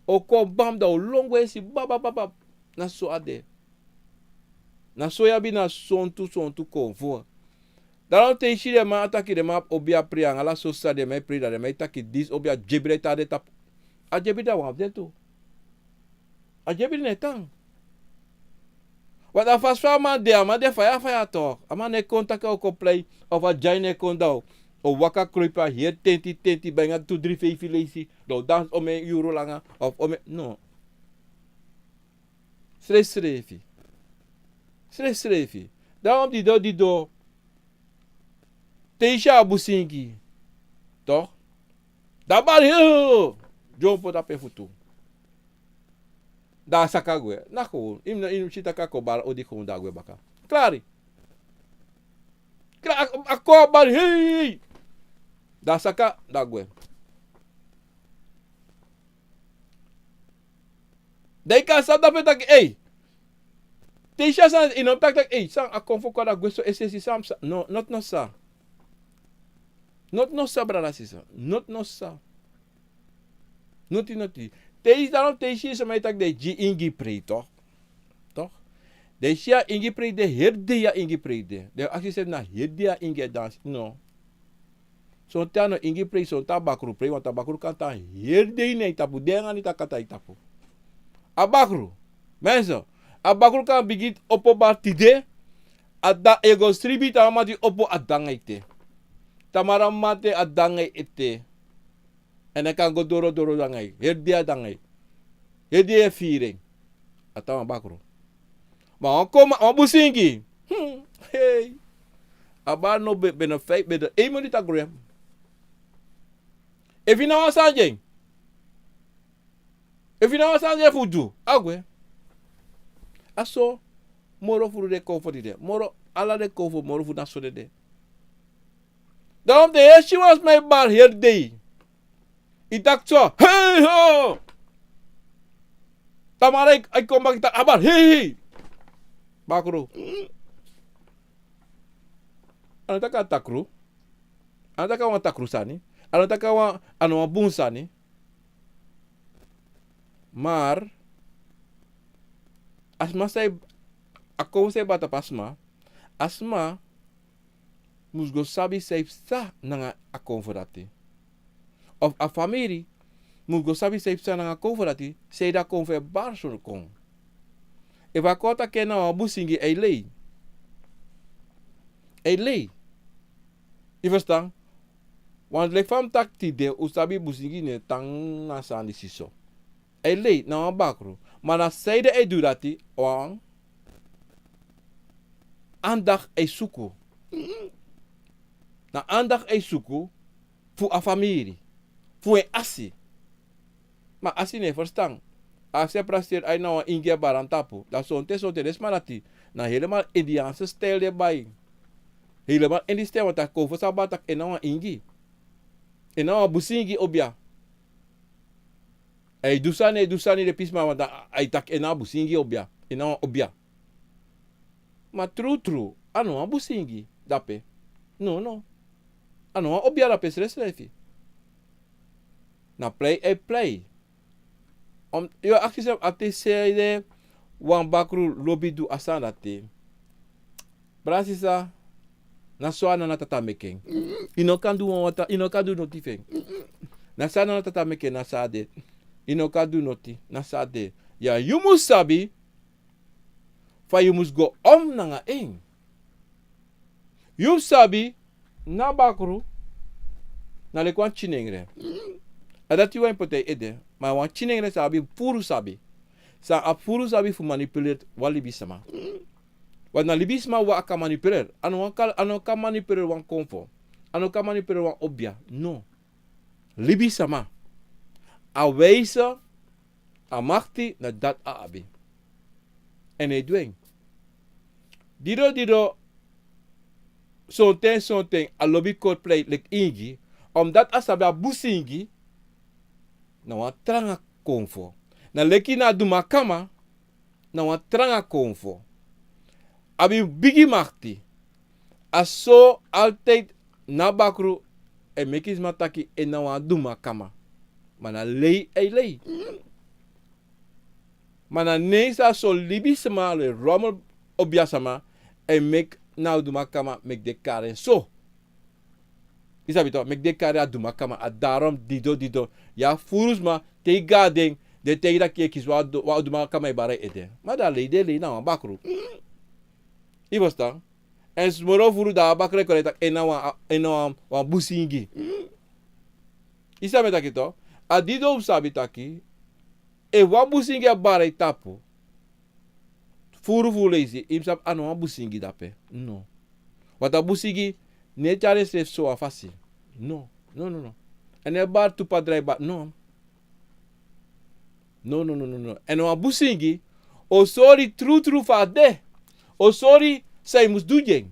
o kon bam, da o lon gwe si, bab, bab, bab, bab. Na so a de. Na so yu abi na sontu, sontu konfo. Daarom te i si den man e taki, den man abi obia prei anga ala so sani, den man e prei, da den man e taki disi obia dyebri e tan na den tapu. A dyebri, da wan fu den tu. A dyebri no e tan. Want a fasi fa a man de, a man de faya faya toch. A man no e kon taki a o kon prei, of a dyaini no e kon, da o waka kroipi a heri tenti, tenti, bari nanga tu dri feifi leisi, da o dansi omeni yuru langa, of omeni, no. Srefsrefi. Srefsrefi. Daarom dido, dido. Te i si a busingi, toch? Da a bari, hei, dyompo tapu en futu. Da a saka gwe. Na kon, i mu, i mu si taki a kon bari odi, kon da a gwe baka. Klari. Kla-, a, a kon, a bari, hei, hei. Da a saka, da a gwe. Da i kan sabi dape taki, ei. Te i si a sani, i no taki taki, ei, san a konfo kon, da a gwe so, esi, esi, san, san. No, noti, noti sa. Noti, noti sa, brada, sisa. Noti, noti sa. Noti, noti. Te i si, daarom te i si sama e taki den e gi ingi prei, toch? Toch? Den e si a ingi prei de, heri dei a ingi prei de. Den e aksi srefi na heri dei a ingi e dansi. No. Sonten a no ingi prei, sonten a bakru prei, want a bakru kan tan heri dei na yu tapu, dei anga neti a kan tan yu tapu. A bakru, mensen, a bakru kan bigin opo bari tide, a da e go sribi, tapu mamanten opo a de anga yu ete. Tapu mamanten a de anga yu ete. Èn a kan go doro doro de anga yu. Heri dei a de anga yu. Heri dei e firi en. A tan wan bakru. Ma wan kon, ma wan busingi. Hmm, hei. A bari no ben, ben no feifi, ben no één minuut a gwe. Efu i no abi wan sani gi en. Efu i no abi wan sani gi en fu du, a gwe. A so, moro furu den konfo disi de. Moro, ala den konfo, moro furu na so den de. Daarom te i si wan sma e bari heri dei. I taki so, hei, ho! Tamara i, i kon baka, i taki a bari, hei, hei! Bakru. A no taki a takru. A no taki a wan takru sani. A no taki a wan, a no wan bun sani. Maar, a sma san e, a konfo san e bari tapu a sma, a sma mus go sabi san e psa nanga a konfo dati. Of a famiri mus go sabi san e psa nanga a konfo dati, sanede a konfo e bari so kon. Efu a kon taki en na wan busingi, a e lei. A e lei. I ferstan? Want leki fa mi taki tide, un sabi busingi no e tan na sani disi so. A e lei, na wan bakru. Ma na sanede a e du dati, wan andacht a e suku. Na andacht a e suku fu a famiri, fu en asi. Ma asi no e ferstan. Asi e prakseri, ai, na wan ingi e bari en tapu. Dan sonten, sonten den sma dati, na helemaal Indiaanse stijl den e bai. Helemaal Indiaanse stijl, want a konfo san a bari taki en na wan ingi. En na wan busingi obia. A e du sani, a e du sani, den pisiman, want a, a e taki en na wan busingi obia. En na wan obia. Ma trutru, a no wan busingi. dape. No, no. A no wan obia dape srefsrefi. Na plei e plei. Yu o aksi srefi a te sede wan bakru lobi du a sani dati. Brada sisa, na so a nana tata meki en. Yu no kan du wan watra, yu no kan du noti fu en. Na so a nana tata meki en, na so a de. Yu no kan du noti, na so a de. Ya yu mus sabi fa yu mus go om nanga en. Yu mus sabi, na bakru na leki wan kinengre. A dati wan e poti a ede, ma wan kinengre sa abi furu sabi. San a furu sabi fu manipuleri wan libisma. Want na libisma wawan a kan manipuleri. A no kan manipuleri wan konfo. A no kan manipuleri wan obia. No. Libisma. A wijze, a makti, na dati a abi. Èn a e du en. Dido dido, sonten sonten a lobi koti plei leki ingi, omdat a sabi a busingi na wan tranga konfo. Na leki na a dumakama, na wan tranga konfo. Abi bigi makti. A so altijd na bakru e meki sma taki en na wan dumakama. Ma na lei a e lei. Ma na nen san so libisma, le rommel, obiasma e meki na a dumakama meki den kari en so. Yu sabi toch, meki den kari a dumakama, a daarom dido dido. Ya furu sma te yu go na den, den e taigi taki yu e kisi wan du-, wan dumakama e bari yu ede. Ma dan a lei di e lei na wan bakru. Yu ferstan? Èn moro furu dan a bakru e kori en taki en na wan, en na wan, wan busingi. Yu sabi taki toch, a dido mus sabi taki efu wan busingi e bari yu tapu, furu furu leisi yu mus sabi a no wan busingi dape. No. Want a busingi no e tyari ensrefi so wan fasi. No. No, no, no. Èn no e bari tu patra, e bari, no. No, no, no, no, no. Èn wan busingi o sori trutru fa a de. O sori san yu mus du gi en.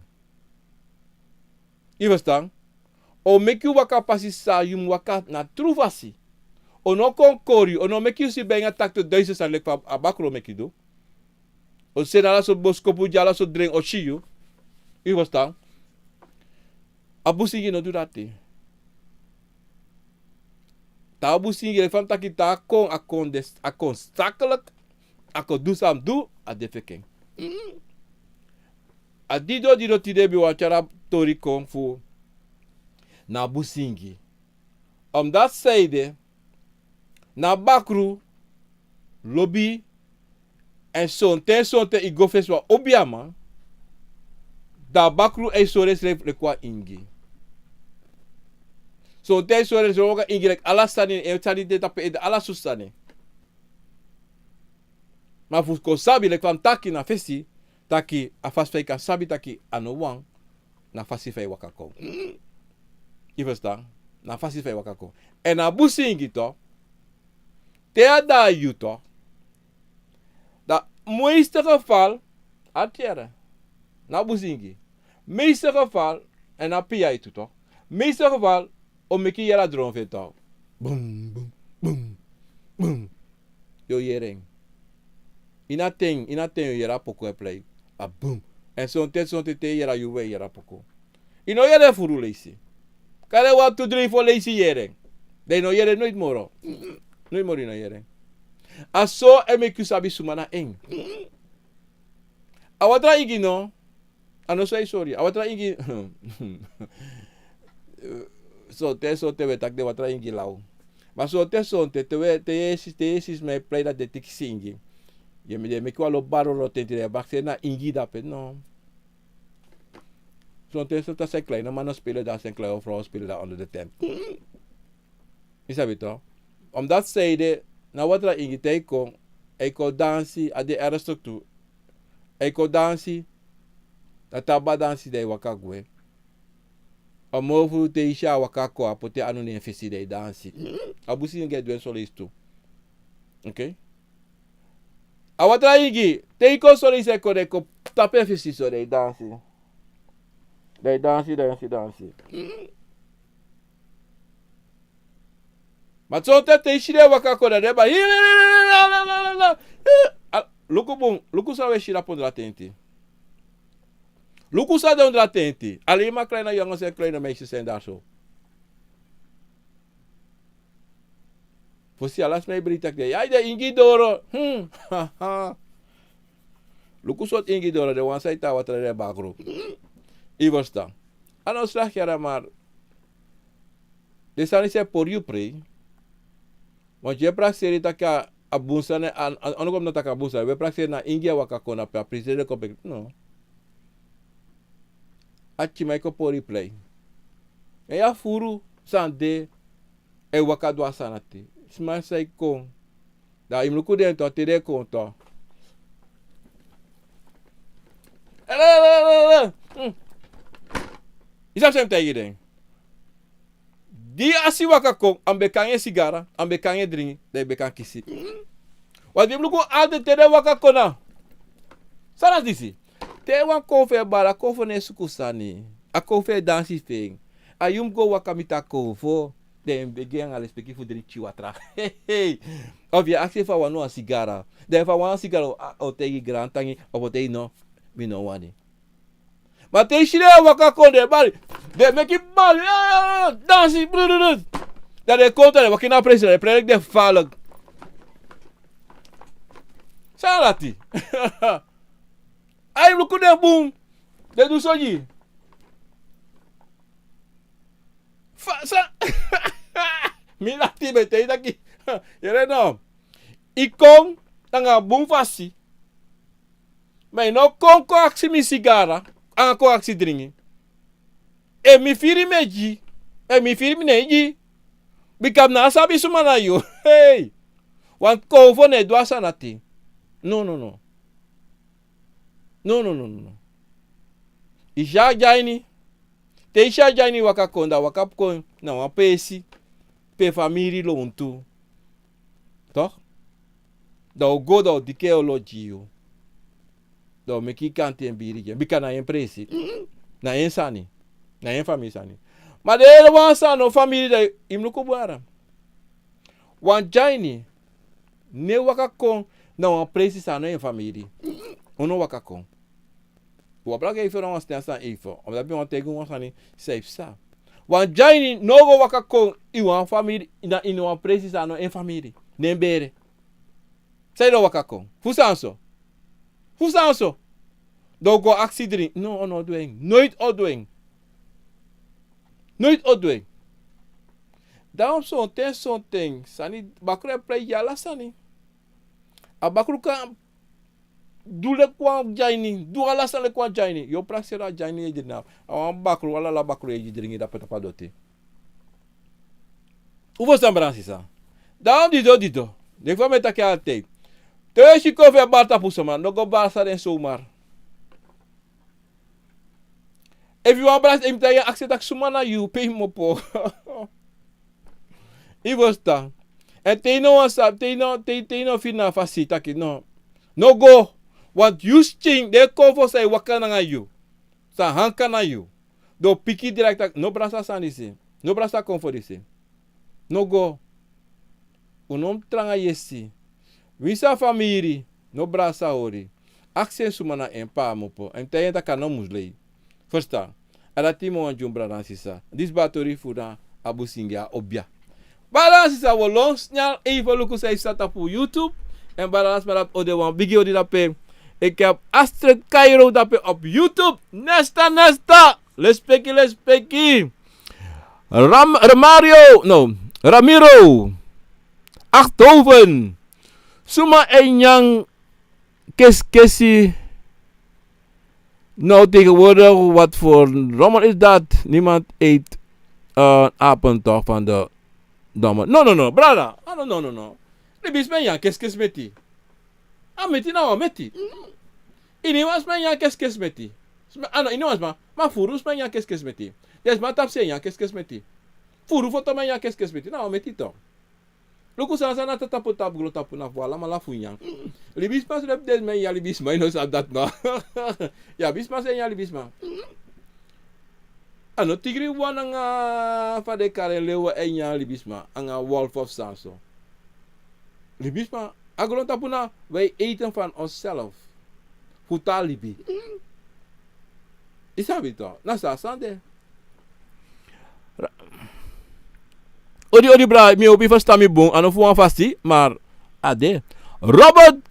Yu ferstan? O meki yu waka pasi san yu mus waka na tru fasi. O no kon kori yu, o no meki yu si ben a takti duisen sani leki fa a bakru o meki du. O seni ala sortu boskopu gi ala sortu dren o si yu. Yu ferstan? A busingi no du dati. Te a busingi, leki fa mi taki, te a kon, a kon des-, a kon staklik, a kon du san a mus du, a de fu en. A dido dido tide mi wani tyari a tori kon fu na a busingi. Omdat san ede, na bakru lobi, èn sonten sonten yu go fesi wan obiaman, dan a bakru e sori ensrefi leki wan ingi. Sonten e sori ensrefi leki wan ingi, leki ala sani, en sani de tapu en ede, ala sortu sani. Ma fu kon sabi, leki fa mi taki na fesi, taki a fasi fa yu kan sabi taki a no wan, na fasi fa yu waka kon. Yu ferstan? Na fasi fa yu waka kon. Èn a busingi toch, te a daai yu toch, dan meeste geval, a tyere, na busingi. Meeste geval, èn a pia yu tu toch. Meeste geval, o meki yu yere a dron fu en toch. Bum, bum, bum, bum. Yu o yere en. Ini a ten, ini a ten yu o yere a poku e plei. A bum. Èn sonten, sonten te yu yere a yu, we yere a poku. Yu no yere en furu leisi. Kande wantu dri fo leisi yere en. Dan yu no yere en noiti moro. Noiti moro yu no yere en. A so e meki yu sabi suma na en. A watra ingi no. A no so e sori. A watra ingi. Sonten, sonten wi e taki den watra ingi law. Ma sonten, sonten te wi, te yu e si, te yu e si sma e plei dati den teki singi. Yu e, den e meki wan lo baro lo tenti, den e bakse na ingi dape, no. Sonten, sonten a sani e klai, no man no spele dan, a sani e klai, of frow spele dan onder de tent. Yu sabi toch. Omdat san ede, na watra ingi te yu kon, e kon dansi, a de ernstig tu. E kon dansi, na te a dansi dan yu waka gwe. A moro furu te yu si a waka kon, a poti en anu na en fesi dan yu dansi. A busingi e du en so leisi tu. Oké? A watra ingi, te yu kon so leisi e kon, dan yu kon tapu en fesi so dan yu dansi. Dan yu dansi, dansi, dansi. Ma sonten te yu si den e waka kon, dan den e bari. Luku bun, luku san wi e si na pondo dati enti. Luku san de ondro a tenti. Alleen maar kleine jongens en kleine meisjes zijn daar zo. Fosi ala sma e bri taki den, ai, den ingi doro. Hmm. Luku sortu ingi doro, den wan san e tan watra den bakru. Yu ferstan. A no slagi yara, maar den sani san e pori yu prei. Want yu e prakseri taki a bun sani, a, a, a no kon na taki a bun sani. Wi e prakseri na ingi e waka kon na pe a presi de kon peki. No. A tiki man e kon pori yu prei. Èn yu a furu san de e waka du a sani ati. Sma san e kon. Da yu mus luku den tu, te den kon tu. Yu sabi san mi taigi den. Di a si waka kon, a mus be kan e sigara, a mus be kan e dringi, dan yu be kan kisi. Wan di mus luku altijd te den waka kon na. San na disi? Te wan kon fu e bari, a kon fu no e suku sani. A kon fu e dansi fu en. A yu mus go waka miti a kon fu. Dan yu mus begi en anga lespeki fu dringi pikin watra. Of yu e aksi en fu a wani wan sigara. Dan efu a wani sigara, a o taigi grantangi, of a o taigi no, mi no wani. Ma te yu si den e waka kon, den e bari, den e meki bari, eh, dansi, brrrr. Dan den e kon, dan den e waka ini a presi, dan den e prei leki den falek. San na dati? Ai, luku den bun. Den du so gi. Fa, san? Mi dati ben taigi taki. Yere no. Yu kon nanga bun fasi. Ma yu no kon, kon aksi mi sigara, anga kon aksi dringi. Efu mi firi mi e gi, efu mi firi mi no e gi. Bika mi no sabi suma na yu. Hey! Wan kon fu no e du a sani ati. No, no, no. No, no, no, no, no. Yu si a dyaini. Te yu si a dyaini waka kon, dan a waka kon na wan presi pe famiri lontu. Toch? Dan a o go, dan a o diki en olo gi yu. Dan a o meki yu kanti en biri gi en. Bika na en presi. Na en sani. Na en famiri sani. Ma den heri wan sani, no famiri, dan yu mus luku bun yara. Wan dyaini no e waka kon na wan presi san no en famiri. Un no waka kon. Wan brada e feni wan sani san e fo. Omdat mi wani taigi un wan sani san e psa. Wan dyaini no go waka kon ini wan famiri, na ini wan presi san no en famiri. No en bere. San yu no waka kon? Fu san so? Fu san so? Dan a o go aksi dringi. No, a no o du en. Noiti a o du en. Noiti a o du en. Dan sonten, sonten sani, bakru e prei gi ala sani. A bakru kan du leki wan dyaini, du ala sani leki wan dyaini. Yu o prakseri a dyaini, yu e dringi na a wan bakru, ala ala bakru yu e dringi dape tapu a doti. Un ferstan, brada nanga sisa? Dan dido, dido. Leki fa mi e taki altijd. Te yu e si kon fu e bari tapu suma, no go bari san den sumar. Efu yu wani brasa, yu mus taigi en, aksi en taki suma na yu, pe yu mus opo. Yu ferstan. Èn te yu no wani sabi, te yu no, te, te yu no firi na a fasi taki no. No go. Want yu skin, den konfo san e waka nanga yu. San hanka na yu. Den o piki direct taki, no brasa sani disi. No brasa konfo disi. No go. Un no mus tranga yesi. Winsi a famiri, no brasa hori. Aksi en suma na en, pe a mus opo. Èn taigi en taki a no mus lei. Ferstan. A dati mi wani gi un, brada nanga sisa. Disi batori fu na a Busingi a Obia. Brada nanga sisa, wi o lon snel even luku san e psa tapu YouTube. Èn brada nanga sisa, mi abi odi, wan bigi odi dape. Ik heb Astrid Cairo dape op YouTube. Nesta, nesta. Lespeki, lespeki. Ram, Ramario, no, Ramiro. Achthoven. Suma e nyan keskesi. Nou, tegenwoordig, wat voor rommel is dat? Niemand eet, eh, apen toch van de domme. No, no, no, brada. Ah, no, no, no, no. Libisma e nyan keskesi meti. A meti na wan meti. Iniwan sma e nyan keskesi meti. Sma, ah, no, iniwan sma. Ma furu sma e nyan keskesi meti. Den sma tapu se e nyan keskesi meti. Furu foto man e nyan keskesi meti. Na wan meti to. Luku san san na tapu tapu grontapu na fu alamala fu nyan. Libisma srefi, den sma e nyan libisma, yu no sabi dati no. Yu abi sma san e nyan libisma. A no tigri wan nanga fa den kari en, lewa e nyan libisma, nanga wolf of san so. Libisma, a grontapu na, wij eten van onszelf. Fu tan libi. I sabi to, na so a sani de. Odi, odi, bra, mi hopi yu ferstan mi bun, a no fu wan fasi, maar a de. Robert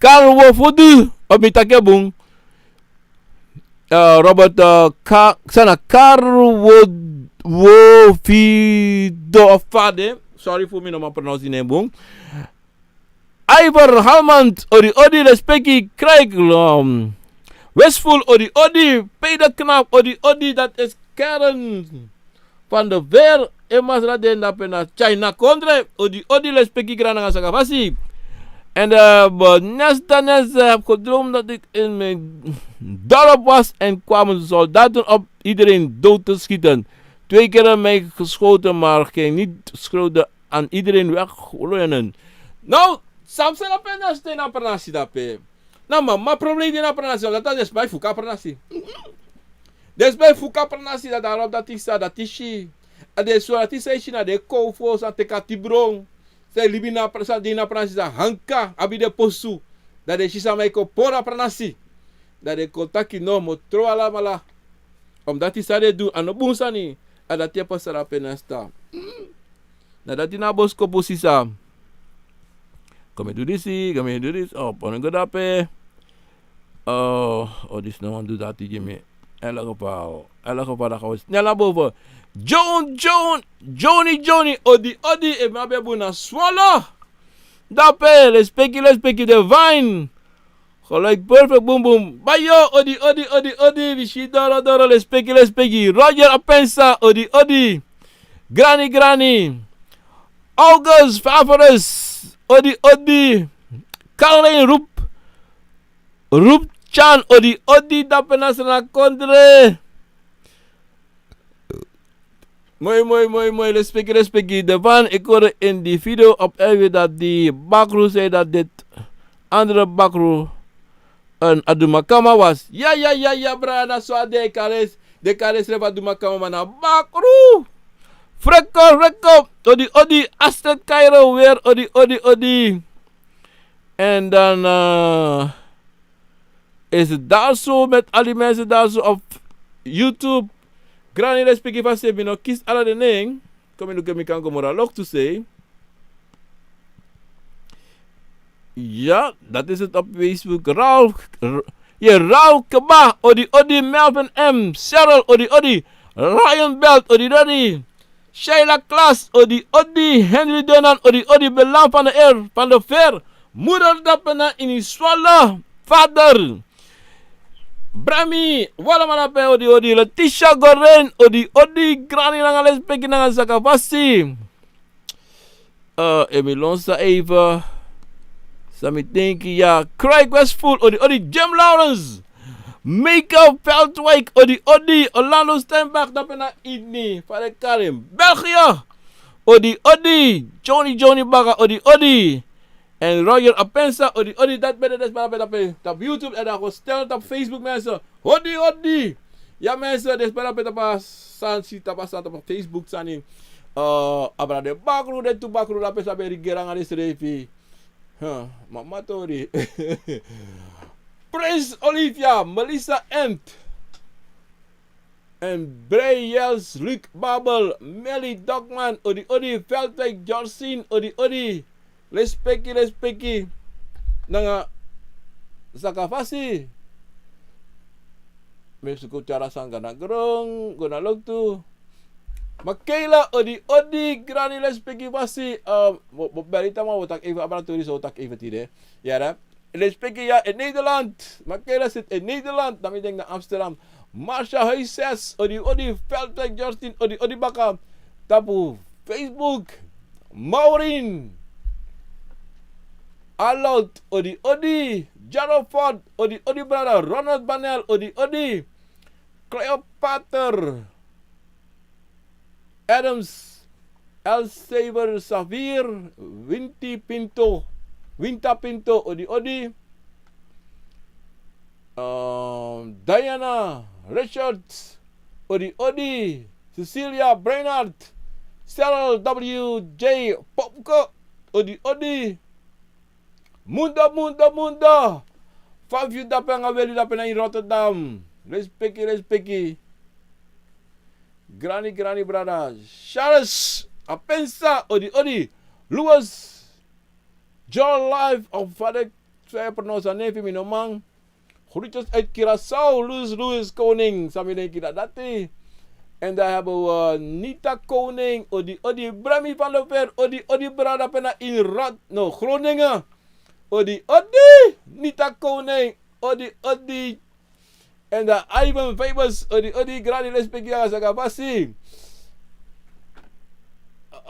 Karwofudu, of mi taki en bun. Eh, Robert, eh, Ka-, san na Karwo-, Wofido of fa a de. Sorry fu mi no man pronounce yu nen bun. Ivor Halmand, odi, odi, lespeki, Craig, um, Westful, odi, odi, Peter Knap, odi, odi, dat is Karen van de Veer, en Masra den dape na China Kondre, odi, odi, lespeki, gran nanga sakafasi. En, eh, nesta, nesta, heb gedroomd dat ik in mijn dorp was en kwamen soldaten op iedereen dood te schieten. Twee keren mij geschoten, maar geen niet schreeuwde aan iedereen weg. Now, san psa dape na site na pranasi dape. Na mama problem de na pranasi, omdat a den sma e fuka pranasi. Den sma e fuka pranasi, dati a lobi dati sa, dati si. A den so dati sa e si na den kowfu san teki a tibron. San e libi na pra-, san de na pranasi, san hanka, abi den posu. Dan den si sama e kon pori a pranasi. Dan den kon taki no, mi o tron alamala. Omdat san den du, a no bun sani. A dati e pasa dape nesta. Na dati na boskopu sisa. Kon mi du disi, kon mi du disi. Oh, pon go dape. Oh, oh, disi no wani du dati gi mi. In elk geval, in elk geval, dan gaan we snel naar boven. John, John, Johnny, Johnny, odi, odi, efu mi abi en bun na Swallow. Dape, lespeki, lespeki, Divine. Geluid perfect, boom, boom. Bayo, odi, odi, odi, odi. Wi si doro, doro, lespeki, lespeki. Roger Apensa, odi, odi. Grani, grani. August Favorus, odi, odi. Caroline Roep, Roep Chan, odi, odi. Dape na Sranan Kondre. Mooi, mooi, mooi, mooi. Lespeki, lespeki. Divine, ik hoorde in die video op F B dat die Bakru zei dat dit andere Bakru een Adumakama was. Ja, ja, ja, ja, brada. So a de, Kares. De Kares srefi Adumakama, ma na Bakru. Freko, freko. Odi, odi. Astrid Cairo weer. Odi, odi, odi. En dan, eh, is het daar zo met al die mensen daar zo op YouTube. Grani, lespeki, fa sebi no kisi ala den nen. Kon mi luku efu mi kan go moro a loktu sei. Ja, dat is het op Facebook. Ralf, R-, ja, Ralf Keba, odi, odi, Melvin M, Cheryl, odi, odi, Ryan Belt, odi, odi. Sheila Klaas, odi, odi. Henry Donan, odi, odi. Belan van de Eer, van de Veer. Moeder Dapena ini Swallow. Vader Brami, Walamana pe, odi, odi. Letitia Goren, odi, odi. Grani nanga lespeki nanga sakafasi. Eh, Emilon sa even. Sami denki, ja. Craig Westful, odi, odi. Jim Lawrence. Michael Veldwijk, odi, odi. Orlando Steinbach, Dapena ini. Fare Karim, België. Odi, odi. Johnny, Johnny Baga, odi, odi. En Roger Apensa, odi, odi. Dat ben de desma dape, dape, tapu YouTube, en dan go stel tapu Facebook, mensen. Odi, odi. Ja, mensen, desma dape, tapu a sani, tapu a sani, tapu Facebook sani. Eh, abra den bakru, den tu bakru, dape sabi regeri nanga den srefi. Huh, mama tori. Prince Olivia, Melissa Ent. En Breyels, Luc Babel, Melly Dogman, odi, odi. Veldwijk, Jorsin, odi, odi. Lespeki, lespeki. Nanga sakafasi. Mi suku tyari a sani go na gron, go na loktu. Makela, odi, odi. Grani, lespeki, fasi. Eh, bo, bo, beri tama, bo taki even abra tori, so taki even tide. Ja, hè? Lespeki, ja, in Nederland. Makela zit in Nederland. Dan mi denk naar Amsterdam. Marcia Huises, odi, odi. Veldwijk, Justin, odi, odi, baka. Tapu Facebook. Maureen. Alot, odi, odi. Jaroford, odi, odi, brada. Ronald Banel, odi, odi. Cleopater Adams, El Saver Savir, Winti Pinto, Winta Pinto, odi, odi. Eh, Diana Richards, odi, odi. Cecilia Brainard, Sarah W J Popko, odi, odi. Mundo, mundo, mundo. Fa fu yu dape nanga weli dape na in Rotterdam. Respeki, respeki. Grani, grani, brada. Charles, Apensa, odi, odi. Louis, John Life, of wat ik zei, pronunciatie, mi no man. Groetjes uit Curaçao, Louis, Louis Koning, Sammy Denki, dat, dat. En daar hebben we Nita Koning, odi, odi, Brami van der Ver, odi, odi, brada pena in Rad, no, Groningen. Odi, odi, Nita Koning, odi, odi. En dan Ivan Famous, odi, odi, grani, respeki, ya, sagabasi.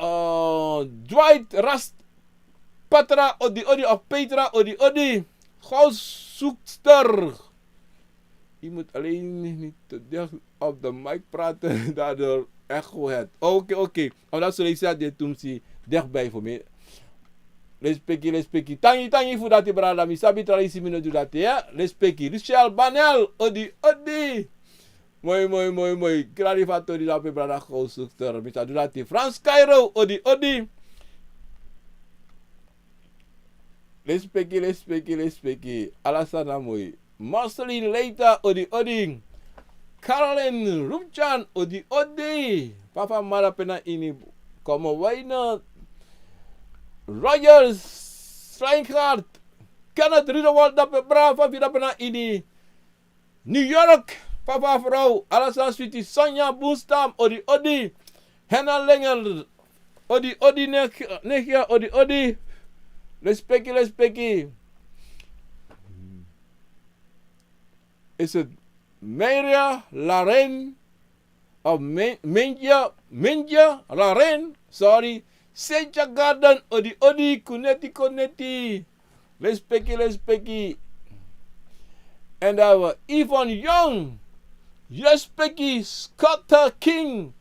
Uh, Dwight Rast, Patra, odi, odi, of Petra, odi, odi. Goudzoekster. Je moet alleen niet te dicht op de mic praten, daardoor echo het. Oké, oké. Omdat zo lees je dit toen ze dichtbij voor mij. Respeki, respeki. Tangi, tangi fu dati, brada. Mi sabi tradisi mi no du dati, ya. Respeki. Lucial Banel, odi, odi. Moi, moi, moi, moi. Grani fu a tori dape, brada, goudzoekster. Mi sa du dati. Frans Cairo, odi, odi. Respeki, respeki, respeki. Ala sani na moi. Marceline Leita, odi, odi. Caroline Rupchan, odi, odi. Papa Mara pena ini. Como Wayne. Rogers Reinhardt. Kenneth Riedewald dape, brada, fa fu dape na ini. New York, papa, vrouw, ala sani switi, Sonja Boonstam, odi, odi. Henna Lenger, odi, odi, Neg-, Negia, odi, odi. Respeki, respeki. Is het Meria Laren? Of Men-, Menja, Menja Laren? Sorry. Senja Garden, odi, odi, kuneti, kuneti. Respeki, respeki. En dan hebben we Yvonne Young. Respeki, Scott King.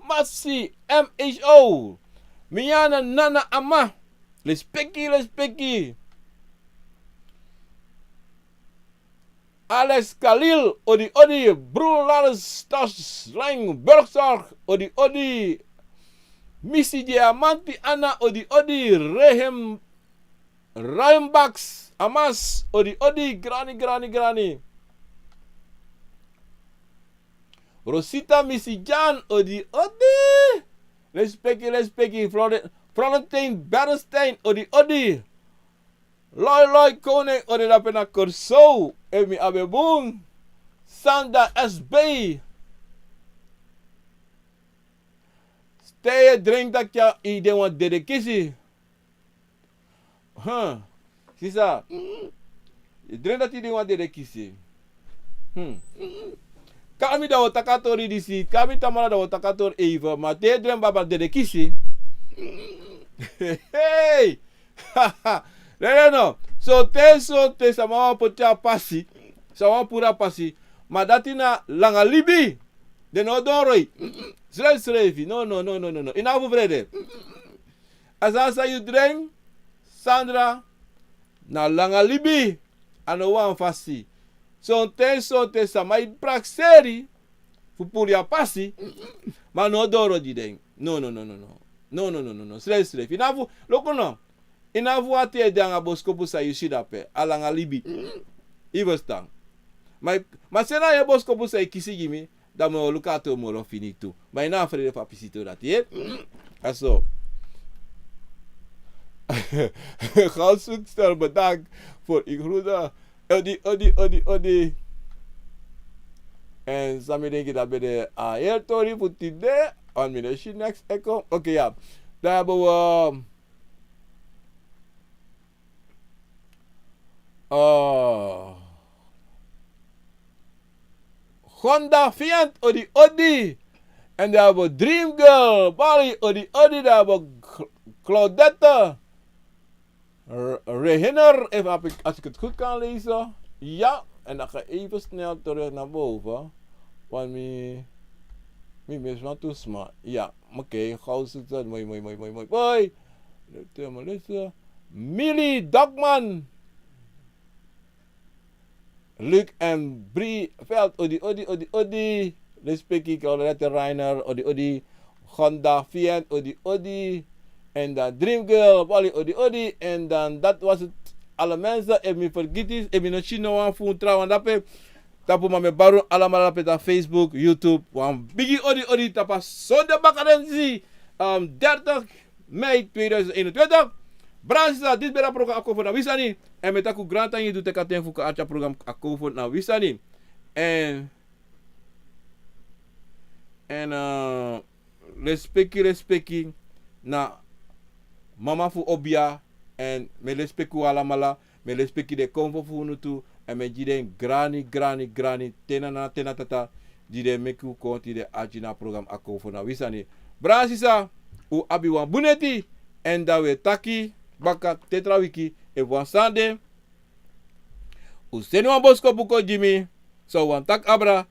Matsi, M H O. Miana Nana Ama. Respeki, respeki. Alex Khalil, odi, odi. Bruno Lars, Stas Lang, Bergzorg, odi, odi. Misi Diamanti Anna, odi, odi. Rehem, Rembaks Amas, odi, odi. Grani, grani, grani. Rosita Misi Jan, odi, odi. Respeki, respeki. Flore-, Florentine Bernstein, odi, odi. Loi, loi, koning, odi, dape na Curaçao. Emi Abebung. Sanda S B. Stay drink dat ya, i de wan dede kisi. Huh. Sisa. I drink dat i de wan dede kisi. Hmm. Kami da o taki a tori disi. Kami tamara da o taki a tori even. Ma te drink baba dede kisi. Hey! No, no, no. So te, so te sama wan poti a pasi. Sama wan puru a pasi. Ma dati na langa libi. Den no doro i. Srefi, srefi. No, no, no, no, no, no. I no abi fu frede. A sani san yu drink, Sandra, na langa libi. A no wan fasi. Sonten, sonten sama e prakseri fu puru yu a pasi, ma no doro gi den. No, no, no, no, no. No, no, no, no, no. Srefi, srefi. I no abi fu, luku no. I no abi fu wani tei den nanga boskopu san yu si dape. A langa libi. I ferstan. Ma, ma san na yu boskopu san yu kisi gi mi, dan mi o luku a tori moro fini tu. Ma i no abi frede fu a pisi tori dati, eh? A so. Goudzoekster, bedankt voor uw groeten. Odi, odi, odi, odi. En san mi denki dati ben de a heri tori fu tide. Want mi no si next echo. Oké, ya. Dan hebben we, eh, Honda Fiat, odi, odi. En dan hebben we Dream Girl, Bali, odi, odi. Dan hebben we Cl-, Claudette. R-, Rehinner, even heb ik, als ik het goed kan lezen. Ja, en dan ga ik even snel terug naar boven. Want mi, mi mis wan tu sma. Ja, oké, goudzoekster, moi, moi, moi, moi, moi. Leuk te, Melissa. Millie Dokman. Luc en Brie Veld, odi, odi, odi, odi. Respeki, Claudette Reiner, odi, odi. Honda Fiat, odi, odi. En dan Dream Girl, Wally, odi, odi. En dan, dat was het. Alle mensen, efu mi fergiti, efu mi no si no wan fu un trawan dape. Tapu ma mi e bari un alamala pe na Facebook, YouTube. Wan bigi odi odi tapu a sonde baka den disi, um, dertig mei tweeduizend eenentwintig. Brada sisa, disi ben de a program Akomfo na wi sani. Èn mi e taki un grantangi di un teki a ten fu kon arki a program Akomfo na wi sani. Èn, èn, uh, respeki, respeki na mama fu obia, èn mi e respeki un alamala, mi e respeki den konfo fu unu tu, èn mi e gi den grani, grani, grani, te na nana, te na tata, di den meki un kon tide arki na a program Akomfo na wi sani. Brada sisa, un abi wan bun neti, èn dan wi e taki baka te tra wiki, efu wan sani de, un seni wan boskopu kon gi mi, so wan taki abra,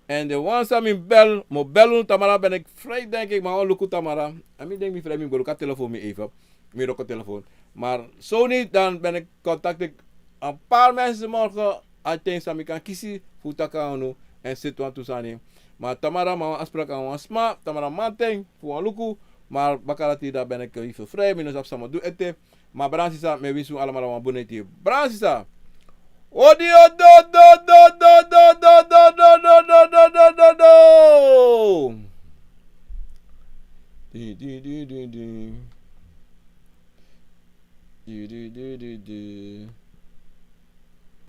èn den wan san mi bel, mi o bel unu tamara ben e frei denki, ma un luku tamara. A mi denki mi frei mi go luku a telefon mi even. Mi luku telefon. Maar zo niet, dan ben ik contact ik een paar mensen morgen. A ten san mi kan kisi fu taki na unu èn seti wantu sani. Maar tamara mi abi wan afspraak nanga wan sma, tamara mamanten, fu wan luku. Maar baka dati dan ben ik even frei, mi no sabi san mi o du ete. Ma brada sisa, mi e winsi un alamala wan bun neti. Brada sisa. Odi, odo, do, do, do. Di, di, di, di, di. Di, di, di, di, di.